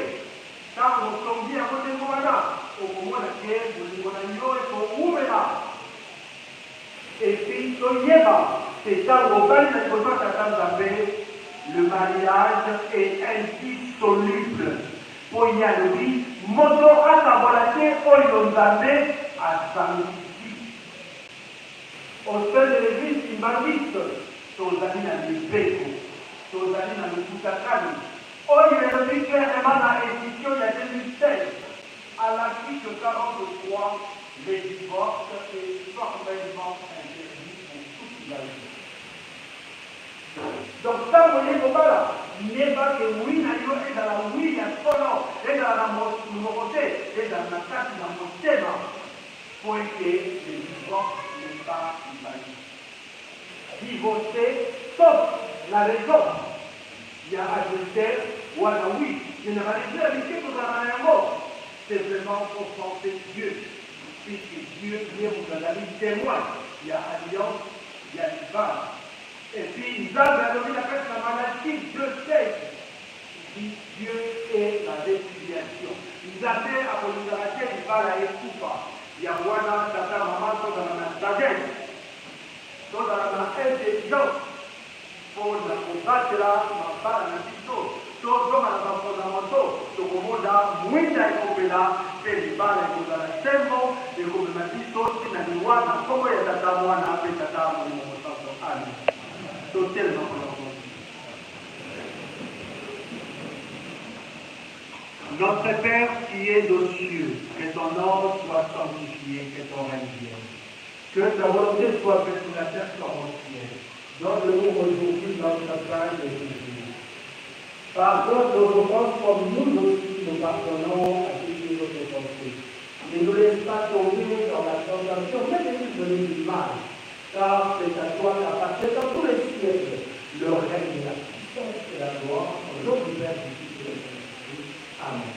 Tango otongi yango ndenge wana, okomona ke bolingo na yo ekowumela. Et puis toyeba ke tango obali na liboso ya Tata Nzambe, le mariage est indissoluble. Po ye alobi, moto akabola te oyo Nzambe asangisi. Au sein de l'eglise kimbanguiste, tozali na mibeko, tozali na lokutakani oyo elobi clairement na edition ya 2016 à l'article 43, le divorce est formellement interdit pour toute la vie. Donc tango oye kobala, yeba que oui na yo ezala oui ya solo, ezala na monoko te, ezala na kati na motema po ete le divorce n'est pas invalide. Divorcer sauf na raison ya adultère wana oui, mais na ba raison ya mike tozalaka na yango, c'est vraiment offenser Dieu puisque Dieu ye mutu azali temoin ya alliance ya libala. Et puis Nzambe alobi na kati na Malachie 2,16, il dit Dieu est la repudiation. Nzambe akolingaka te libala ekufa. Yango wana tata mama tozala na sagesse, tozala na intelligence mpo na kobatela mabala na biso. Tozonga na ba fondamentaux, tokomona mwinda ekopela mpe libala ekozala sembo, ekomema biso ti na liwa na nkombo ya Tata, Mwana mpe Tata Molimo Mosanto. Amen. Totelema mpo na kobondela. Notre Père qui es aux cieux, que ton nom soit sanctifié, que ton règne vienne. Que ta volonté soit faite sur la terre comme au ciel. Donne-nous aujourd'hui notre pain de ce jour. Pardonne nos offenses comme nous aussi nous pardonnons à ceux qui nous ont offensés. Ne nous laisse pas tomber dans la tentation, mais délivre-nous du mal. Car c'est à toi qu'appartient dans tous les siècles le règne, la puissance et la gloire, au nom du Père, du Fils et du Saint-Esprit. Amen.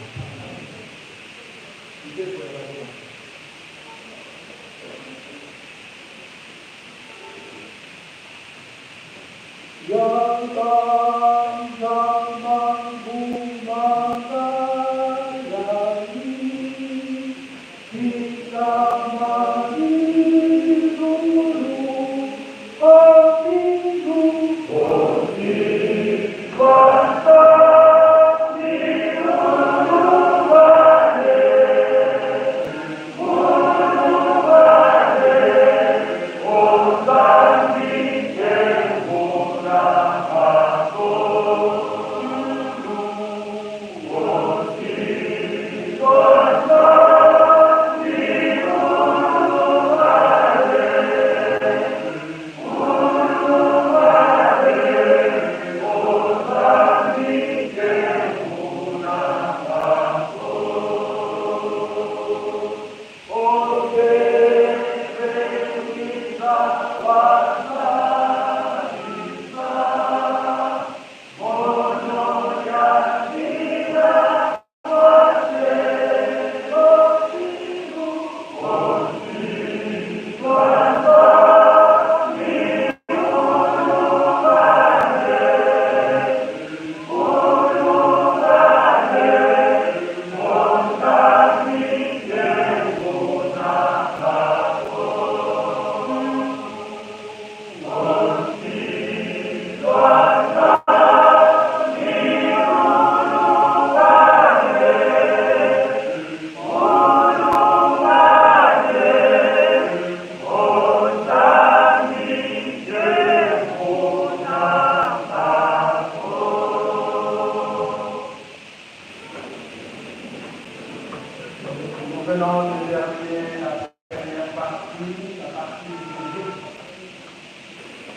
Nous venons de terminer la première partie, la partie liturgique.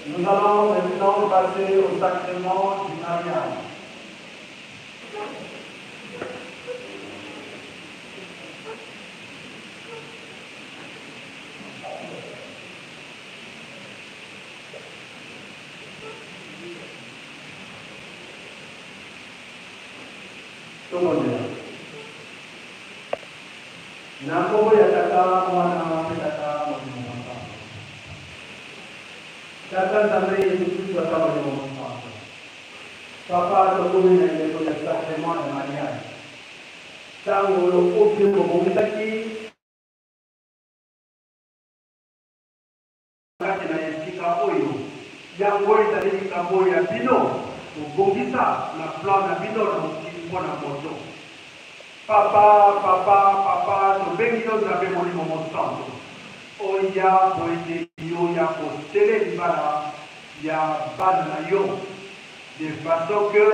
Nous allons maintenant passer au sacrement du mariage. Tobondela. Na nkombo ya Tata, Mwana mpe Tata Molimo Mosantu. Tata Nzambe Yesu Kristu, Tata Molimo Mosantu. Papa, tokomi na eleko ya sacrement ya mariage. Ntango oyo bino bobongisaki Kati na esika oyo, yango ezali likambo oyo ya bino kobongisa na plan na bino na mokili mpo na moto. Papa, Papa, Papa, tobengi yo Nzambe Molimo Mosantu, oya mpo ete yo oya kosele libala ya bana na yo de façon que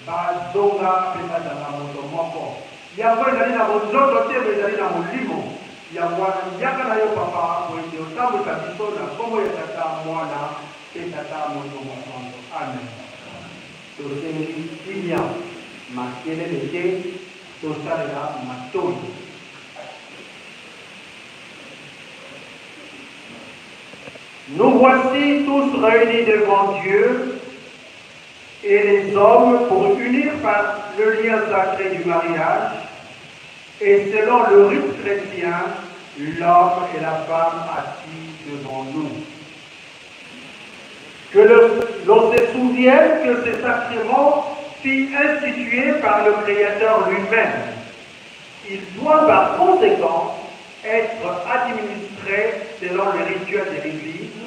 bazonga mpe bazala moto moko. Yango ezali na bonzoto te, mais ezali na molimo. Yango wana, yaka na yo, Papa, mpo ete otambwisa biso na nkombo ya Tata, Mwana, mpe Tata Molimo Mosantu. Amen. Tosengi kimia, makelele te, tosalela matoyi. Nous voici tous réunis devant Dieu et les hommes pour unir par le lien sacré du mariage et selon le rite chrétien, l'homme et la femme assis devant nous. Que l'on se souvienne que ce sacrement fut institué par le Créateur lui-même. Il doit par conséquent être administré selon les rituels de l'Église,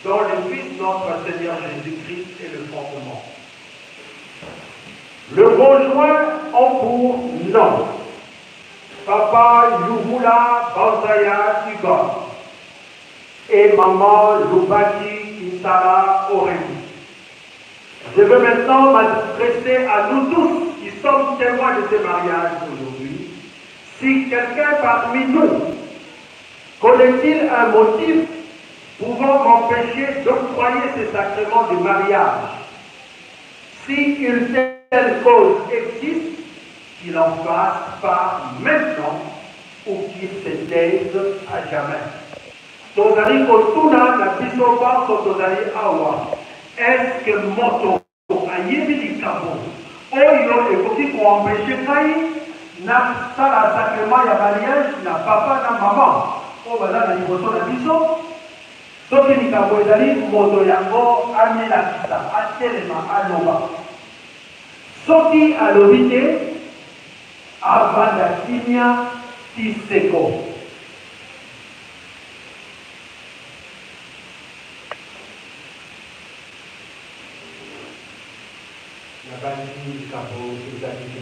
dont le Fils notre Seigneur Jésus-Christ est le fondement. Le conjoint en pour nom. Papa Yuvula Banzaya Hugo et maman Lubaki Kinsala Aurélie. Je veux maintenant m'adresser à nous tous qui sommes témoins de ce mariage aujourd'hui. Si quelqu'un parmi nous connaît-il un motif pouvant m'empêcher d'octroyer ce sacrement du mariage? Si une telle cause existe, qu'il en fasse part maintenant ou qu'il se taise à jamais. Tozali kotuna na biso banso tozali awa, est-ce que moto ayebi likambo oyo ekoki koempêcher ngai nasala sacrement ya mariage na papa na mama oyo baza na liboso na biso? Soki likambo ezali, moto yango amilakisa, atelema, aloba. Soki alobi te, avanda kimia ti seko. Nabanzi likambo ezali te.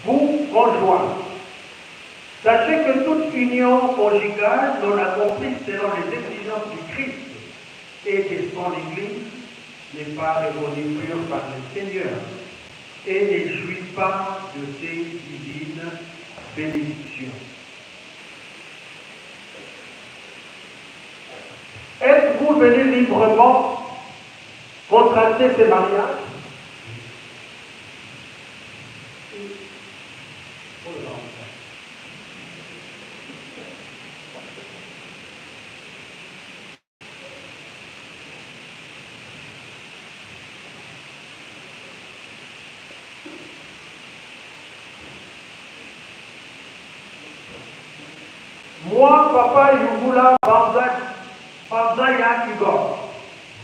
Vous, conjoints, sachez que toute union conjugale non accomplie selon les exigences du Christ et de son Église n'est pas reconnue pure par le Seigneur et ne jouit pas de ses divines bénédictions. Êtes-vous venu librement contracter ce mariage? Moi, Papa Yuvula Banza, Banzaya Igor,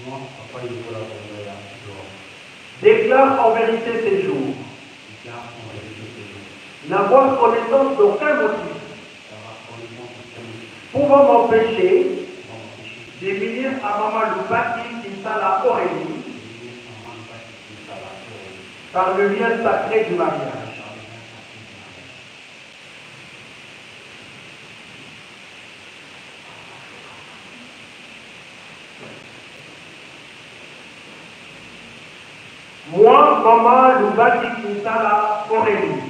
Moi, Papa Yuvula Banzaya Igor, déclare en vérité ces jours, déclare en vérité ces jours, n'avoir connaissance d'aucun motif d'avoir connaissance d'aucun motif pouvant m'empêcher pouvant m'empêcher de m'unir à Maman Lubaki Kinsala Aurélie de m'unir à Maman Lubaki Kinsala Aurélie par le lien sacré du mariage. par le lien sacré du mariage. Moi, Maman Lubaki Kinsala Aurélie,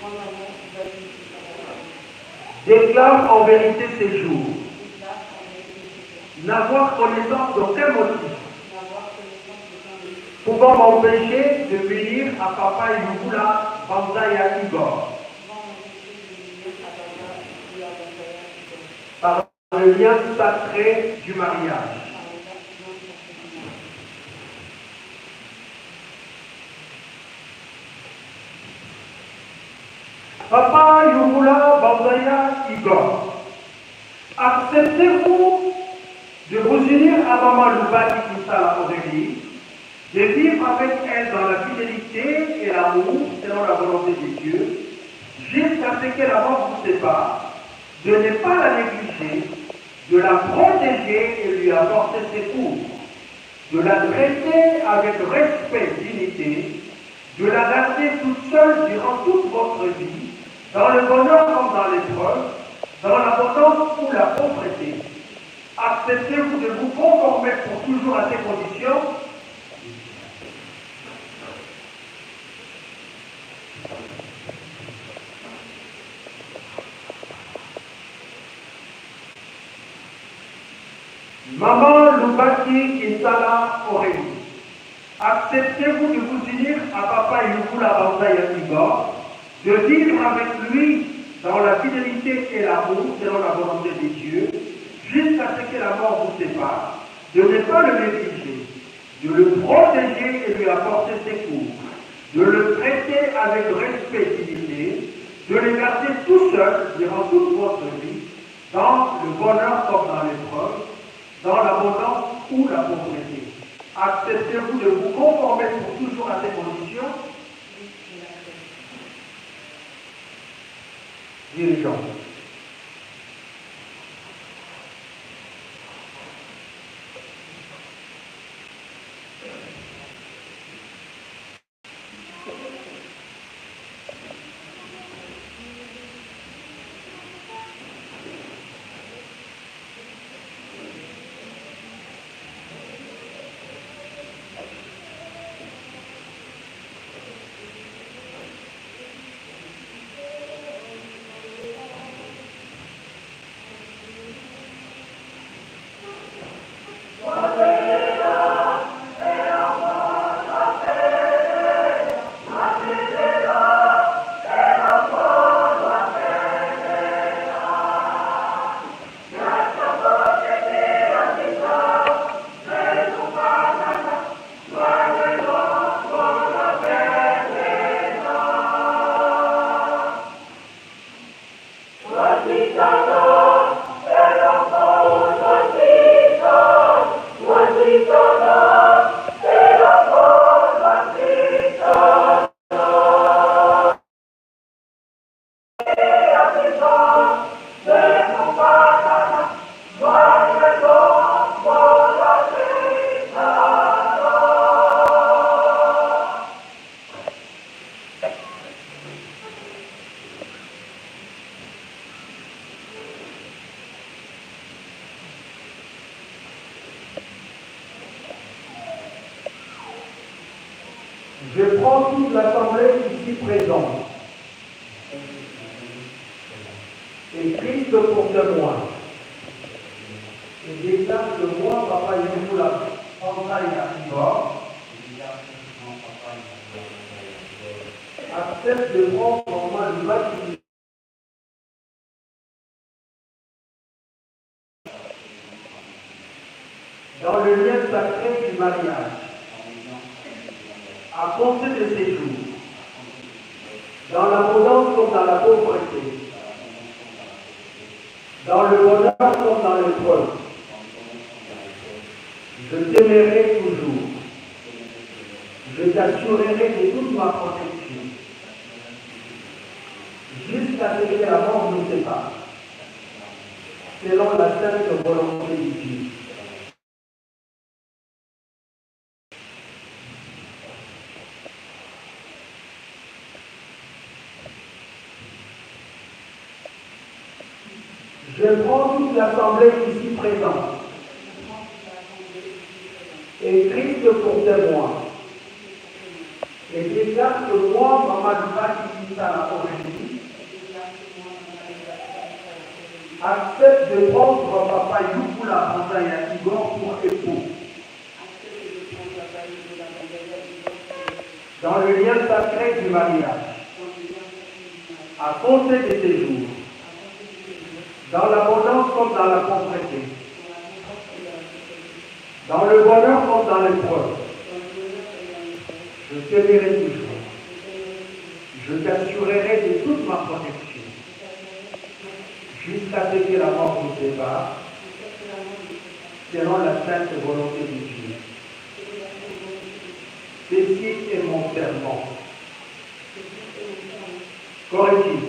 Moi, maman, Lubaki Kinsala Aurélie, déclare en vérité ces jours, déclare en vérité ces jours, n'avoir connaissance d'aucun motif n'avoir connaissance d'aucun motif pouvant m'empêcher de m'unir à Papa Yuvula Banzaya Igor pouvant m'empêcher de m'unir à Papa Yuvula Banzaya Igor par le lien sacré du mariage. par le lien sacré du mariage. Papa Yuvula Banzaya Igor, acceptez-vous de vous unir à Maman Lubaki Kinsala Aurélie, de vivre avec elle dans la fidélité et l'amour selon la volonté de Dieu, jusqu'à ce que la mort vous sépare, de ne pas la négliger, de la protéger et lui apporter secours, de la traiter avec respect et dignité, de la garder toute seule durant toute votre vie, dans le bonheur comme dans l'épreuve, dans l'abondance ou la pauvreté. Acceptez-vous de vous conformer pour toujours à ces conditions? Maman Lubaki Kinsala Aurélie, acceptez-vous de vous unir à Papa Yukula Banzaya Igor, de vivre avec lui dans la fidélité et l'amour selon la volonté de Dieu, jusqu'à ce que la mort vous sépare, de ne pas le négliger, de le protéger et lui apporter secours, de le traiter avec respect et dignité, de le garder tout seul durant toute votre vie, dans le bonheur comme dans l'épreuve, dans l'abondance ou la pauvreté. Acceptez-vous de vous conformer pour toujours à ces conditions? Dirigeants. Je prends toute l'assemblée ici présente et Christ pour témoin et déclare que moi, Papa Yukula Banzaya Igor, accepte de prendre en main le baptisme dans le lien sacré du mariage, à compter de ces jours, dans l'abondance comme dans la pauvreté, dans le bonheur comme dans l'épreuve, je t'aimerai toujours, je t'assurerai de toute ma protection, jusqu'à ce que la mort nous sépare, selon la sainte volonté de Dieu. Je prends toute l'assemblée ici présente et Christ pour témoin et déclare que moi, Maman Lubaki Kinsala Aurélie, accepte de prendre Papa Yukula Banzaya Igor pour époux, dans le lien sacré du mariage, à compter de ces jours, dans l'abondance comme dans la pauvreté, dans le bonheur comme dans l'épreuve, je t'aimerai toujours, je t'assurerai de toute ma protection, jusqu'à ce que la mort nous sépare, selon la sainte volonté de Dieu. Ceci est mon serment. Correctif.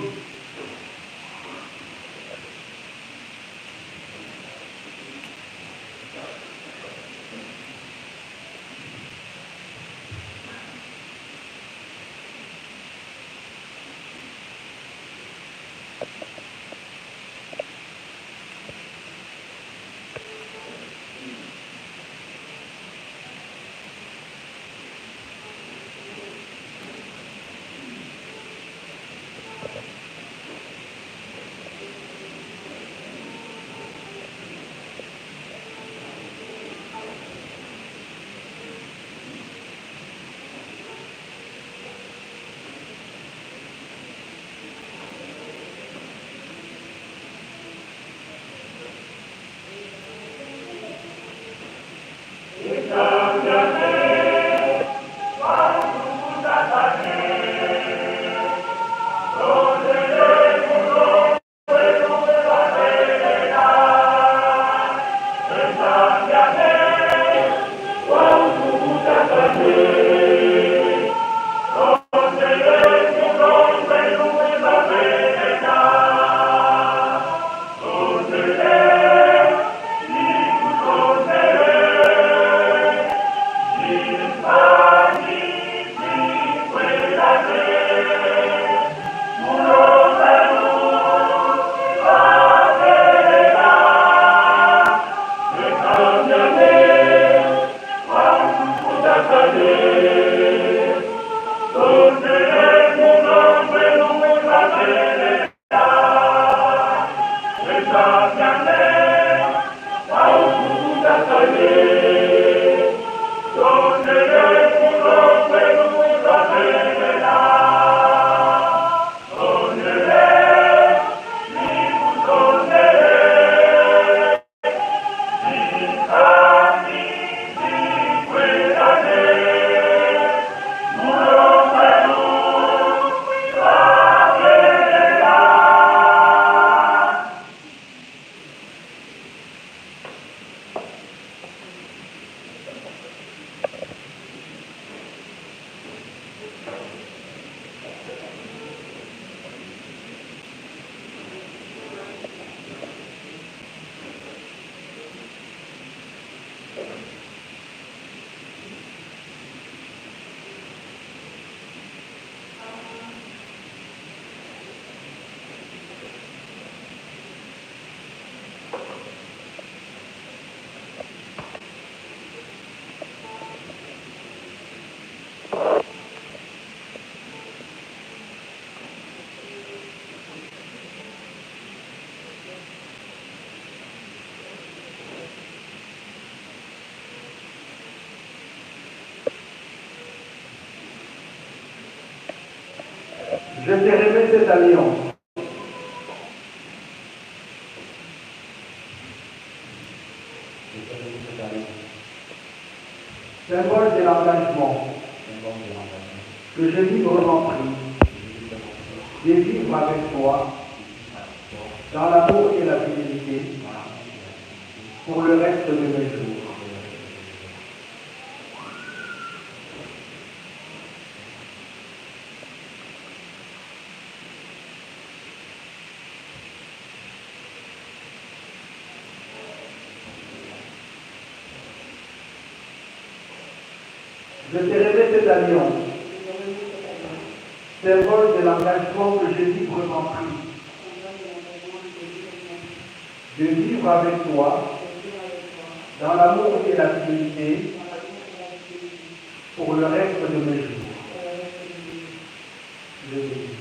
Je te remets cette alliance. Je te remets cette alliance. Symbole de l'engagement Symbole de l'engagement. que j'ai librement pris Que j'ai librement pris de vivre avec toi de vivre avec toi dans l'amour et la fidélité dans l'amour et la fidélité pour le reste de mes jours. pour le reste de mes jours. Je te remets cette alliance, Je te remets cette alliance. symbole de l'engagement que j'ai librement pris Symbole de l'engagement que j'ai librement pris de vivre avec toi de vivre avec toi dans l'amour et la fidélité dans l'amour et la fidélité pour le reste de mes jours. pour le reste de mes jours. Je te dis.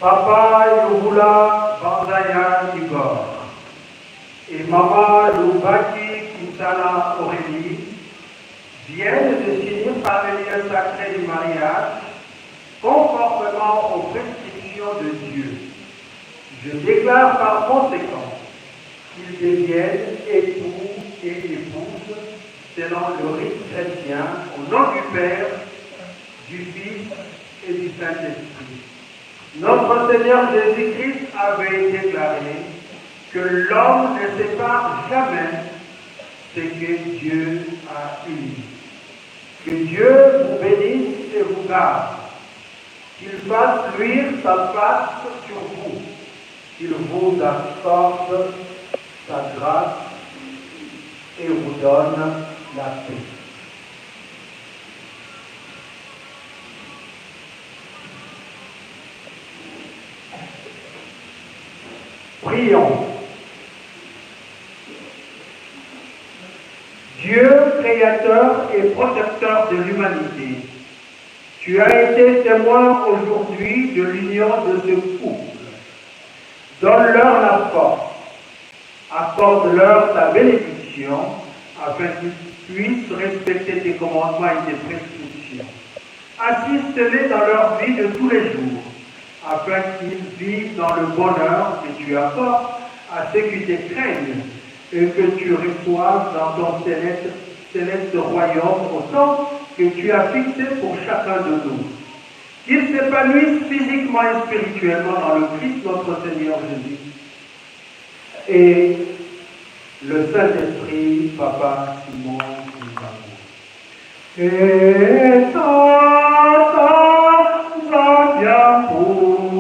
Papa Yobula Banzaya Igor et Maman Lubaki Kinsala Aurélie viennent de s'unir par le lien sacré du mariage conformément aux prescriptions de Dieu. Je déclare par conséquent qu'ils deviennent époux et épouses selon le rite chrétien au nom du Père, du Fils et du Saint-Esprit. Notre Seigneur Jésus-Christ avait déclaré que l'homme ne sépare jamais ce que Dieu a uni. Que Dieu vous bénisse et vous garde, qu'il fasse luire sa face sur vous, qu'il vous accorde sa grâce et vous donne la paix. Prions. Dieu, créateur et protecteur de l'humanité, tu as été témoin aujourd'hui de l'union de ce couple. Donne-leur la force, accorde-leur ta bénédiction afin qu'ils puissent respecter tes commandements et tes prescriptions. Assiste-les dans leur vie de tous les jours, afin qu'ils vivent dans le bonheur que tu apportes à ceux qui te craignent et que tu reçoives dans ton céleste, céleste royaume au temps que tu as fixé pour chacun de nous. Qu'ils s'épanouissent physiquement et spirituellement dans le Christ notre Seigneur Jésus. Et le Saint-Esprit, Papa Simon Kimbangu. Et Tata, Nzambe Mpungu,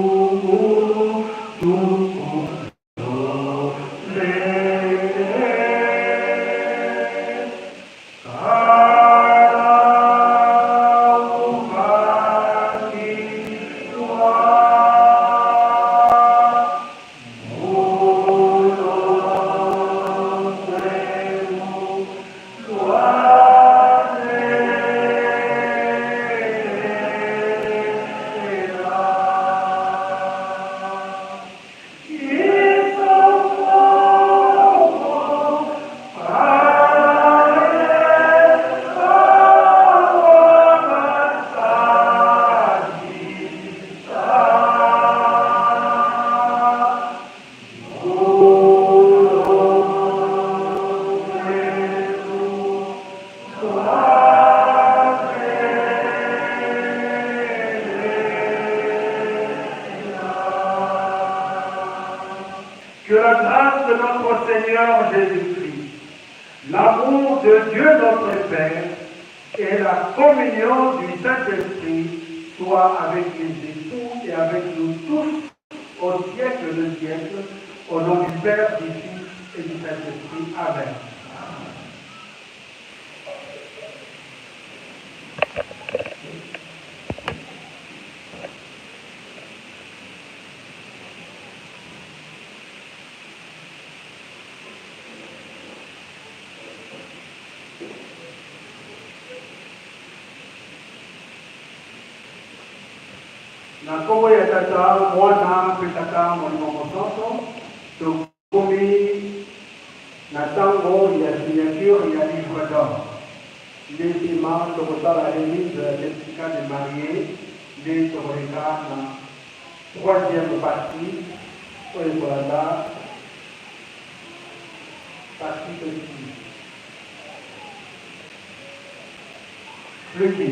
Que la grâce de notre Seigneur Jésus-Christ, l'amour de Dieu notre Père et la communion du Saint-Esprit soient avec les époux et avec nous tous au siècle de siècle, au nom du Père, du Fils et du Saint-Esprit. Amen. Na nkombo ya Tata, Mwana mpe Tata Molimo Mosanto, tokomi na ntango ya signature ya livre d'or. Nde nsima tokosala remise ya certificat de marie, nde tokoleka na troisième partie oyo ekolanda partie festive. Luki.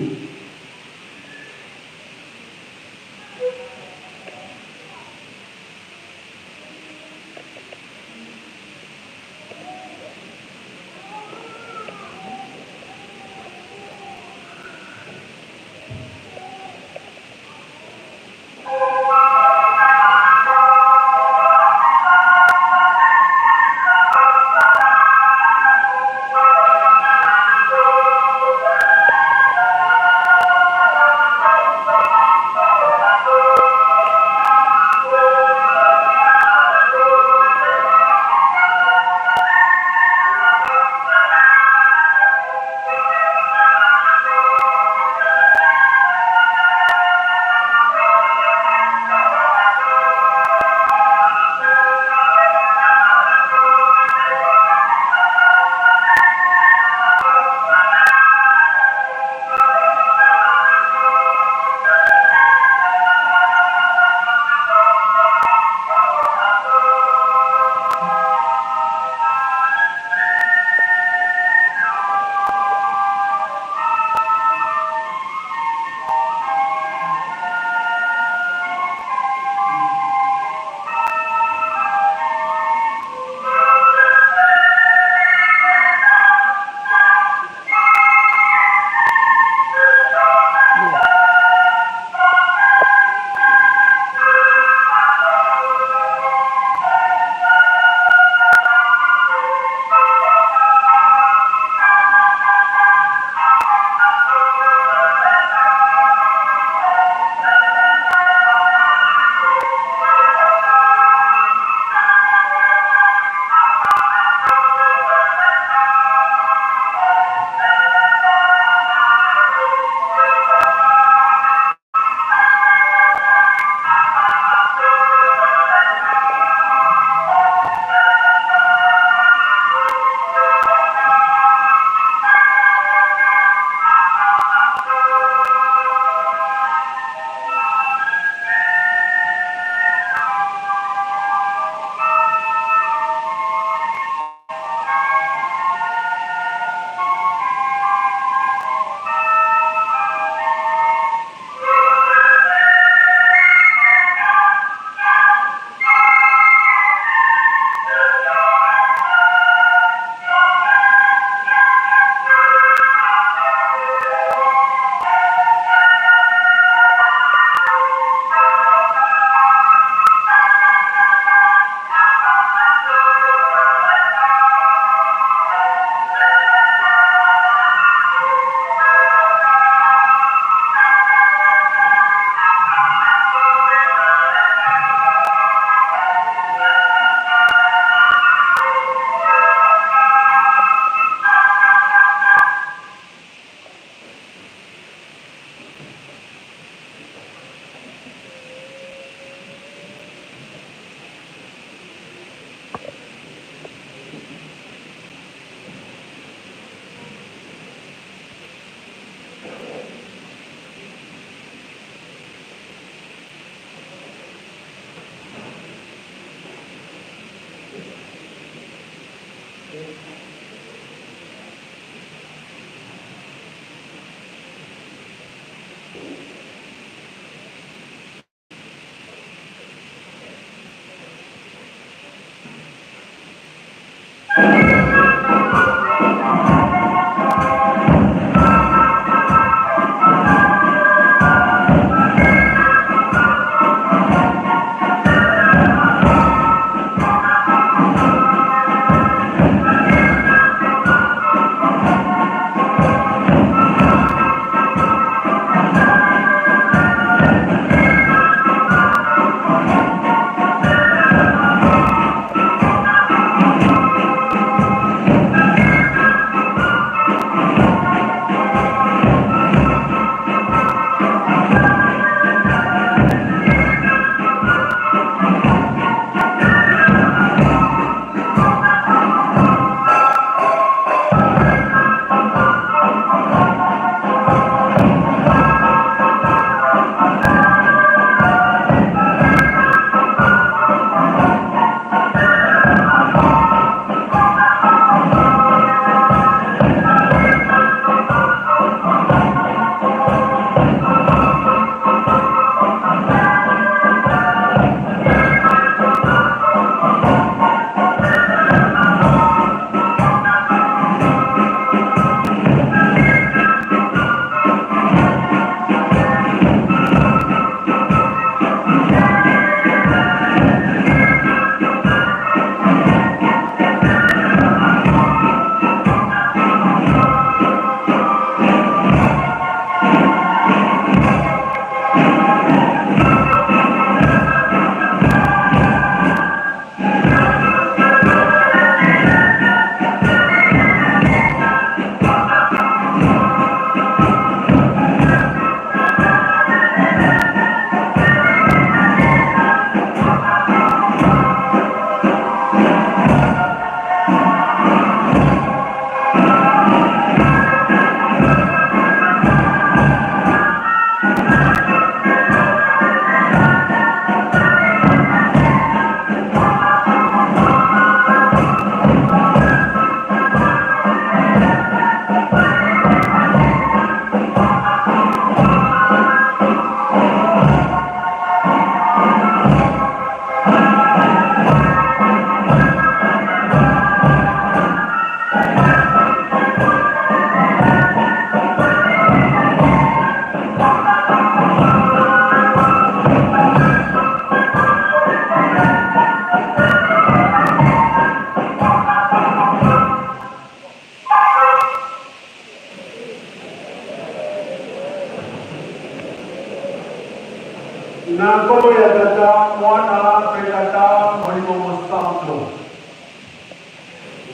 Na nkombo ya Tata, Mwana mpe Tata Molimo Mosantu.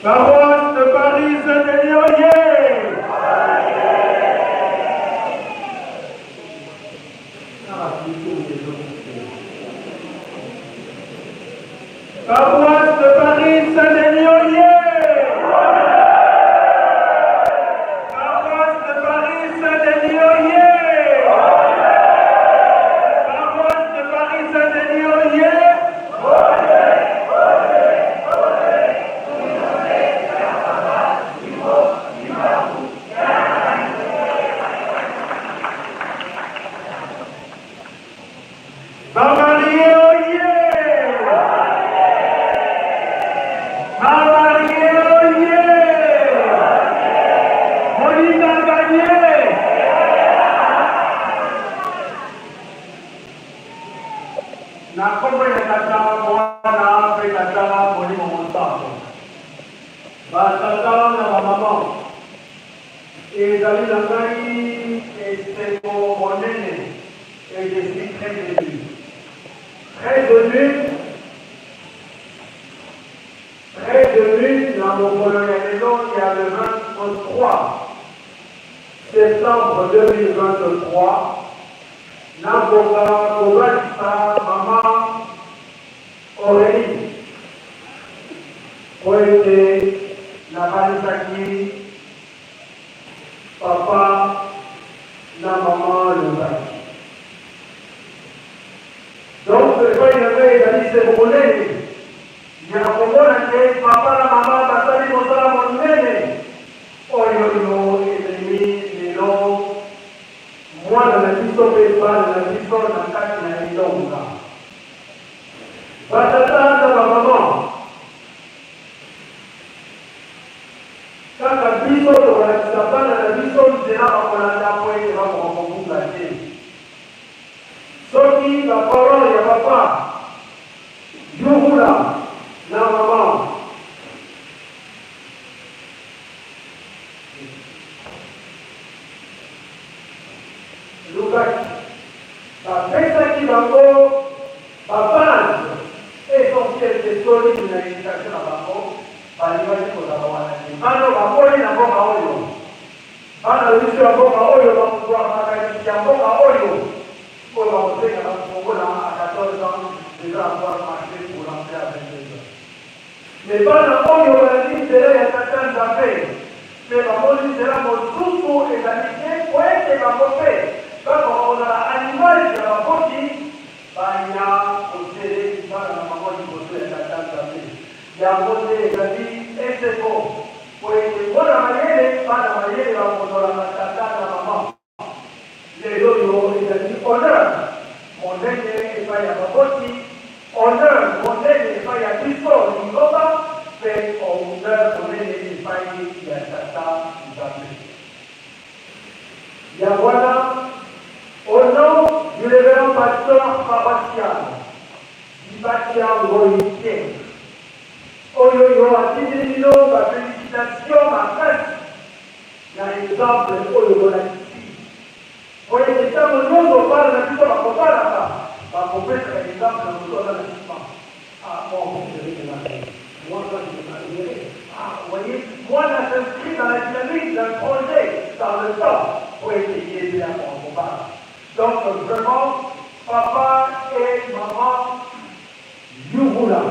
Paroisse de Paris Saint-Denis oye! Paroisse de Paris Saint-Denis oye! Paroisse de Paris Saint-Denis oye! Paroisse de Paris Saint-Denis oye! Bamarie oye! Bamarie oye! Moninga gagné! Na nkombo ya Tata, Mwana mpe Tata Molimo Mosantu. Batata na bamama, ezali na ngai esengo monene et je suis très ému. Très ému, très ému na mokolo ya lelo ya le 23 septembre 2023 nakoka kobalisa mama Aurélie po ete nabalisaki papa na mama Lozaki. Donc epai na ngai ezali esengo monene ya komona te papa na mama basali mosala monene oyo yo ememi lelo mwana na biso mpe bana na biso na kati na elonga. Ba tata na ba maman. Yurula na mama. Lukaki bapesaki bango ba base essentielle et solide na education na bango, balingaki kozala wana te. Bana oyo bakoli na mboka oyo, bana na biso ya mboka oyo bakozwa makanisi ya mboka oyo, oyo bakosenga bakofongola à 14 ans dejà avoir marche pour rentrer à 22 ans. Mais bana oyo balandi nzela ya Tata Nzambe mpe bamoni nzela mosusu ezali te mpo ete bango mpe bakoka kozala à l'image ya baboti, baya kosele libala na bango liboso ya Tata Nzambe. Yango nde ezali esengo mpo ete mpo na mayele, bana mayele bakozolaka tata na mama. Lelo oyo ezali honneur monene epai ya baboti, honneur monene epai ya biso lingomba mpe honneur monene epai ya Tata Nzambe. Yango wana, au nom du Reverend Pasteur Paroissial Dibatia Ngoyi Pierre, oyo yo atindeli bino ba felicitations makasi Na exemple oyo bolakisi, po ete tango nionso bana na biso bakobalaka, bakopesaka exemple na moto aza na sima. Ah moi en plus je vais me marier, moi quand je me marierai, ah vous voyez, mwana s'inscrit dans la dynamique d'un projet dans le temps, po ete ye nde akoka kobala. Donc vraiment papa et maman Yuvula,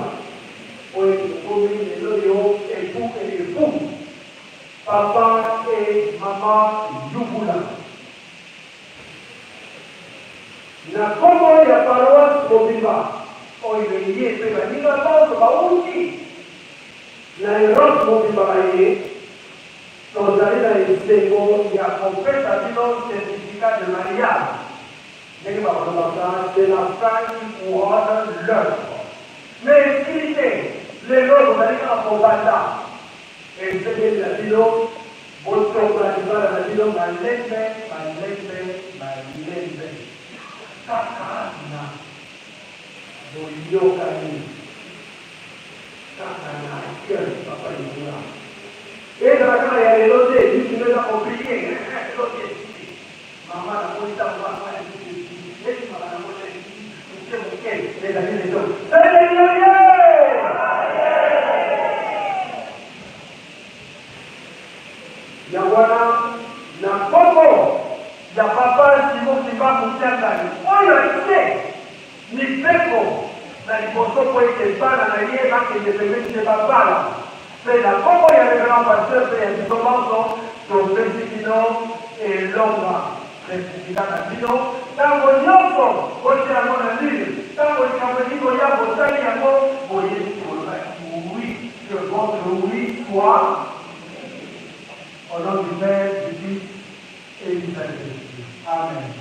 po ete okomi lelo yo époux et épouse. Papa et maman Yubula. Na kombo ya paroisse mobimba oyo eye mpe baninga banso bawuti na Europe mobimba baye, tozali na esengo ya kopesa bino certificat de mariage, ndenge bakolobaka c'est la fin qui couronne l'oeuvre. Mais esili te, lelo tozali kaka kobanda. Esengeli na bino botonga libala na bino malembe malembe malembe, kaka na boyokani, kaka na accueil. Papa Libula, ezala kaka ya lelo te, misu no eza complique, soki esili mama namoni ntango wana wana esili neti mama namoni esili moke moke ezali lelo. Yango wana, na nkombo ya Papa Simon Kimbangu Kiangani, oyo atie mibeko na liboso mpo ete bana na ye bakende pembeni te babala, mpe na nkombo ya Reverend Pasteur mpe ya biso banso, topesi bino elonga. Certificat na bino tango nionso botia yango na mur, tango likambo elingi koya botali yango boyebi ke bolobaki oui, que votre oui soit au nom du Père, du Fils et du Saint-Esprit. Amen.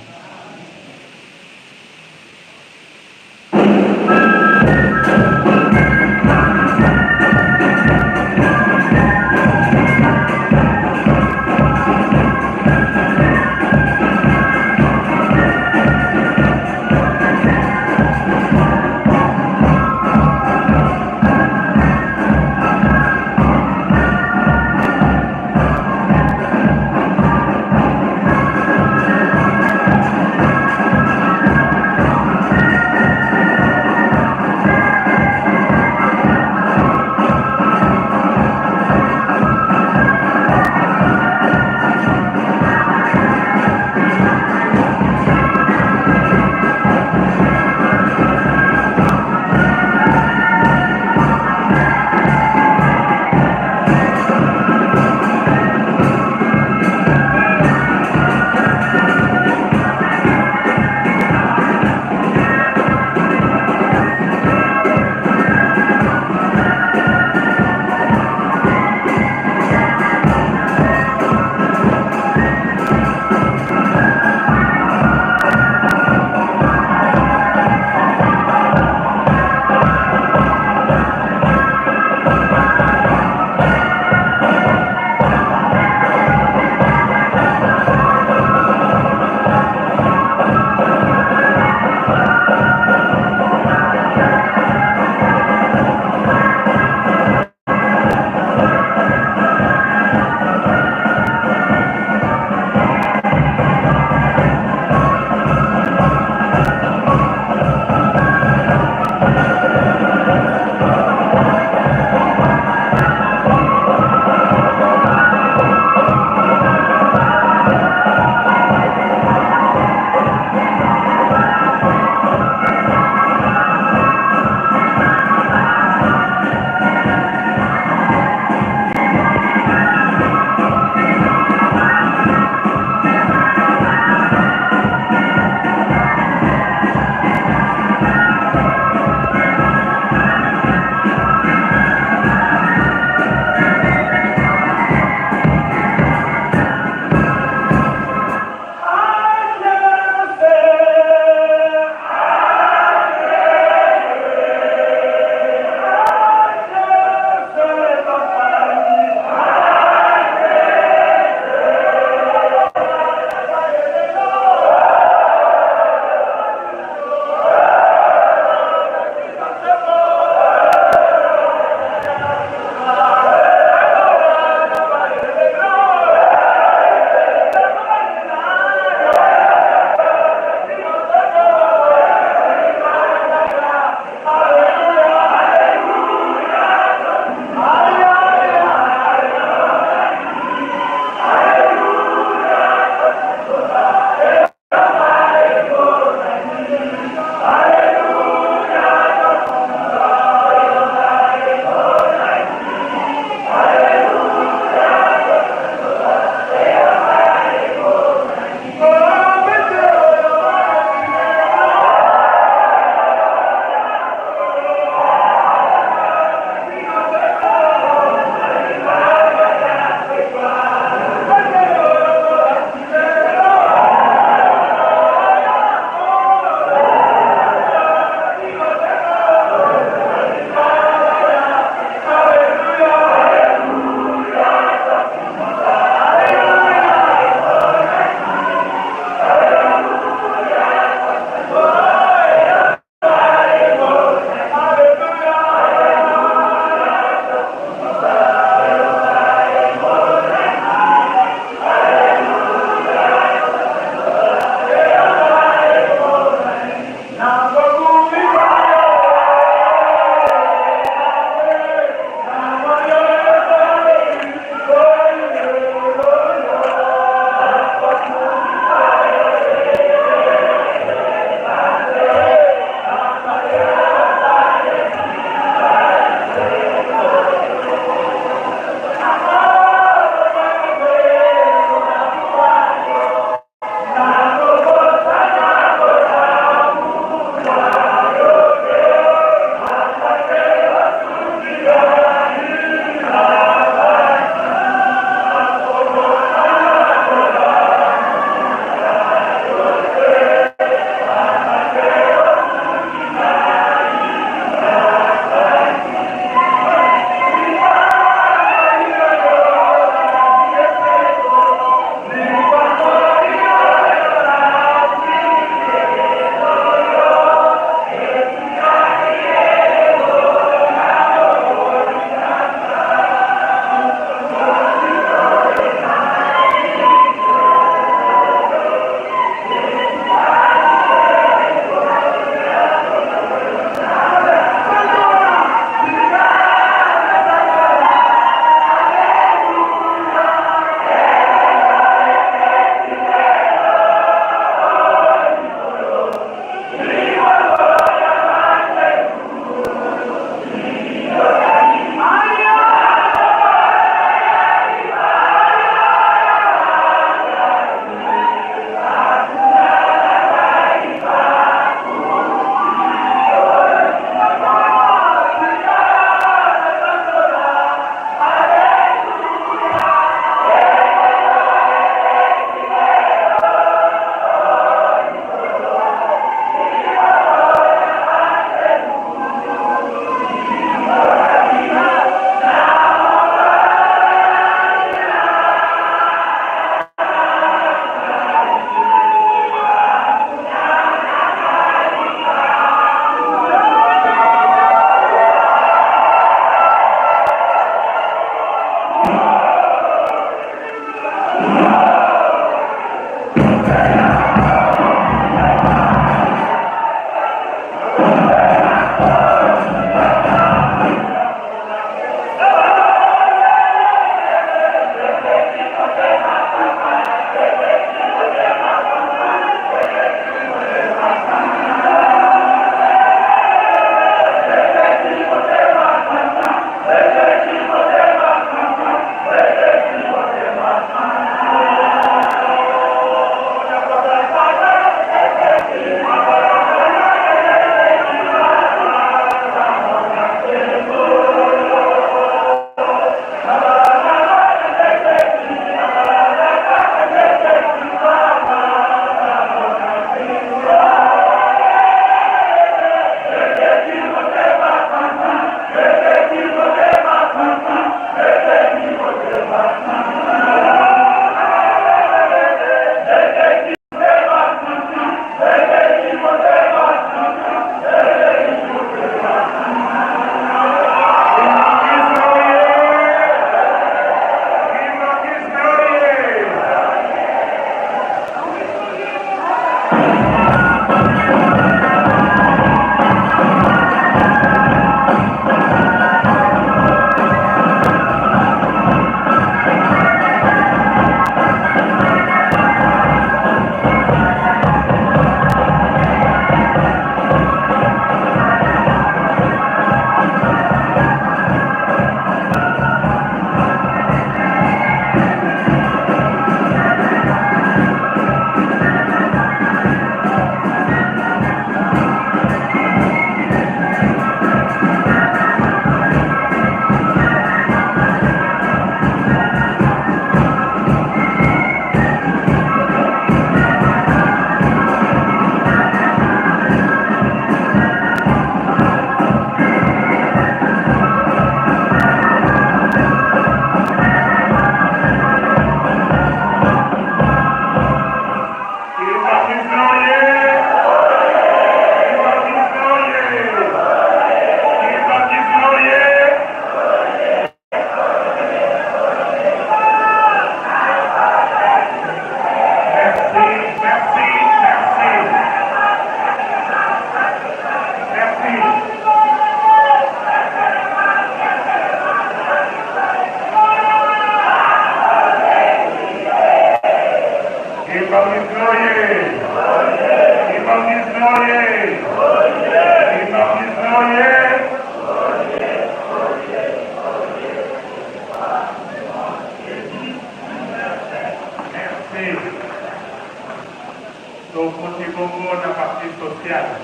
sociale.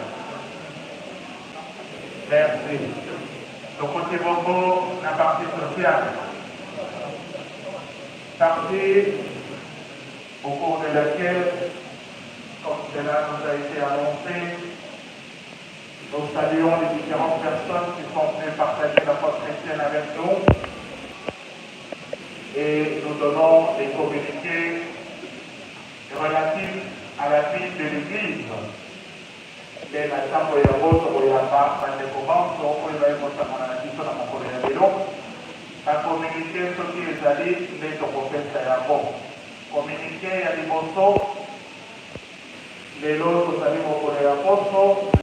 Merci. Tokoti bongo na partie sociale. Partie au cours de laquelle, comme cela nous a été annoncé, nous saluons les différentes personnes qui sont venues partager la foi chrétienne avec nous et nous donnons des communiqués relatifs à la vie de l'Église. Nde na ntango yango tokoyamba bandeko banso oyo baye kosangana na biso na mokolo ya lelo. Ba communiqué soki ezali nde tokopesa yango. Communiqué ya liboso, lelo tozali mokolo ya poso.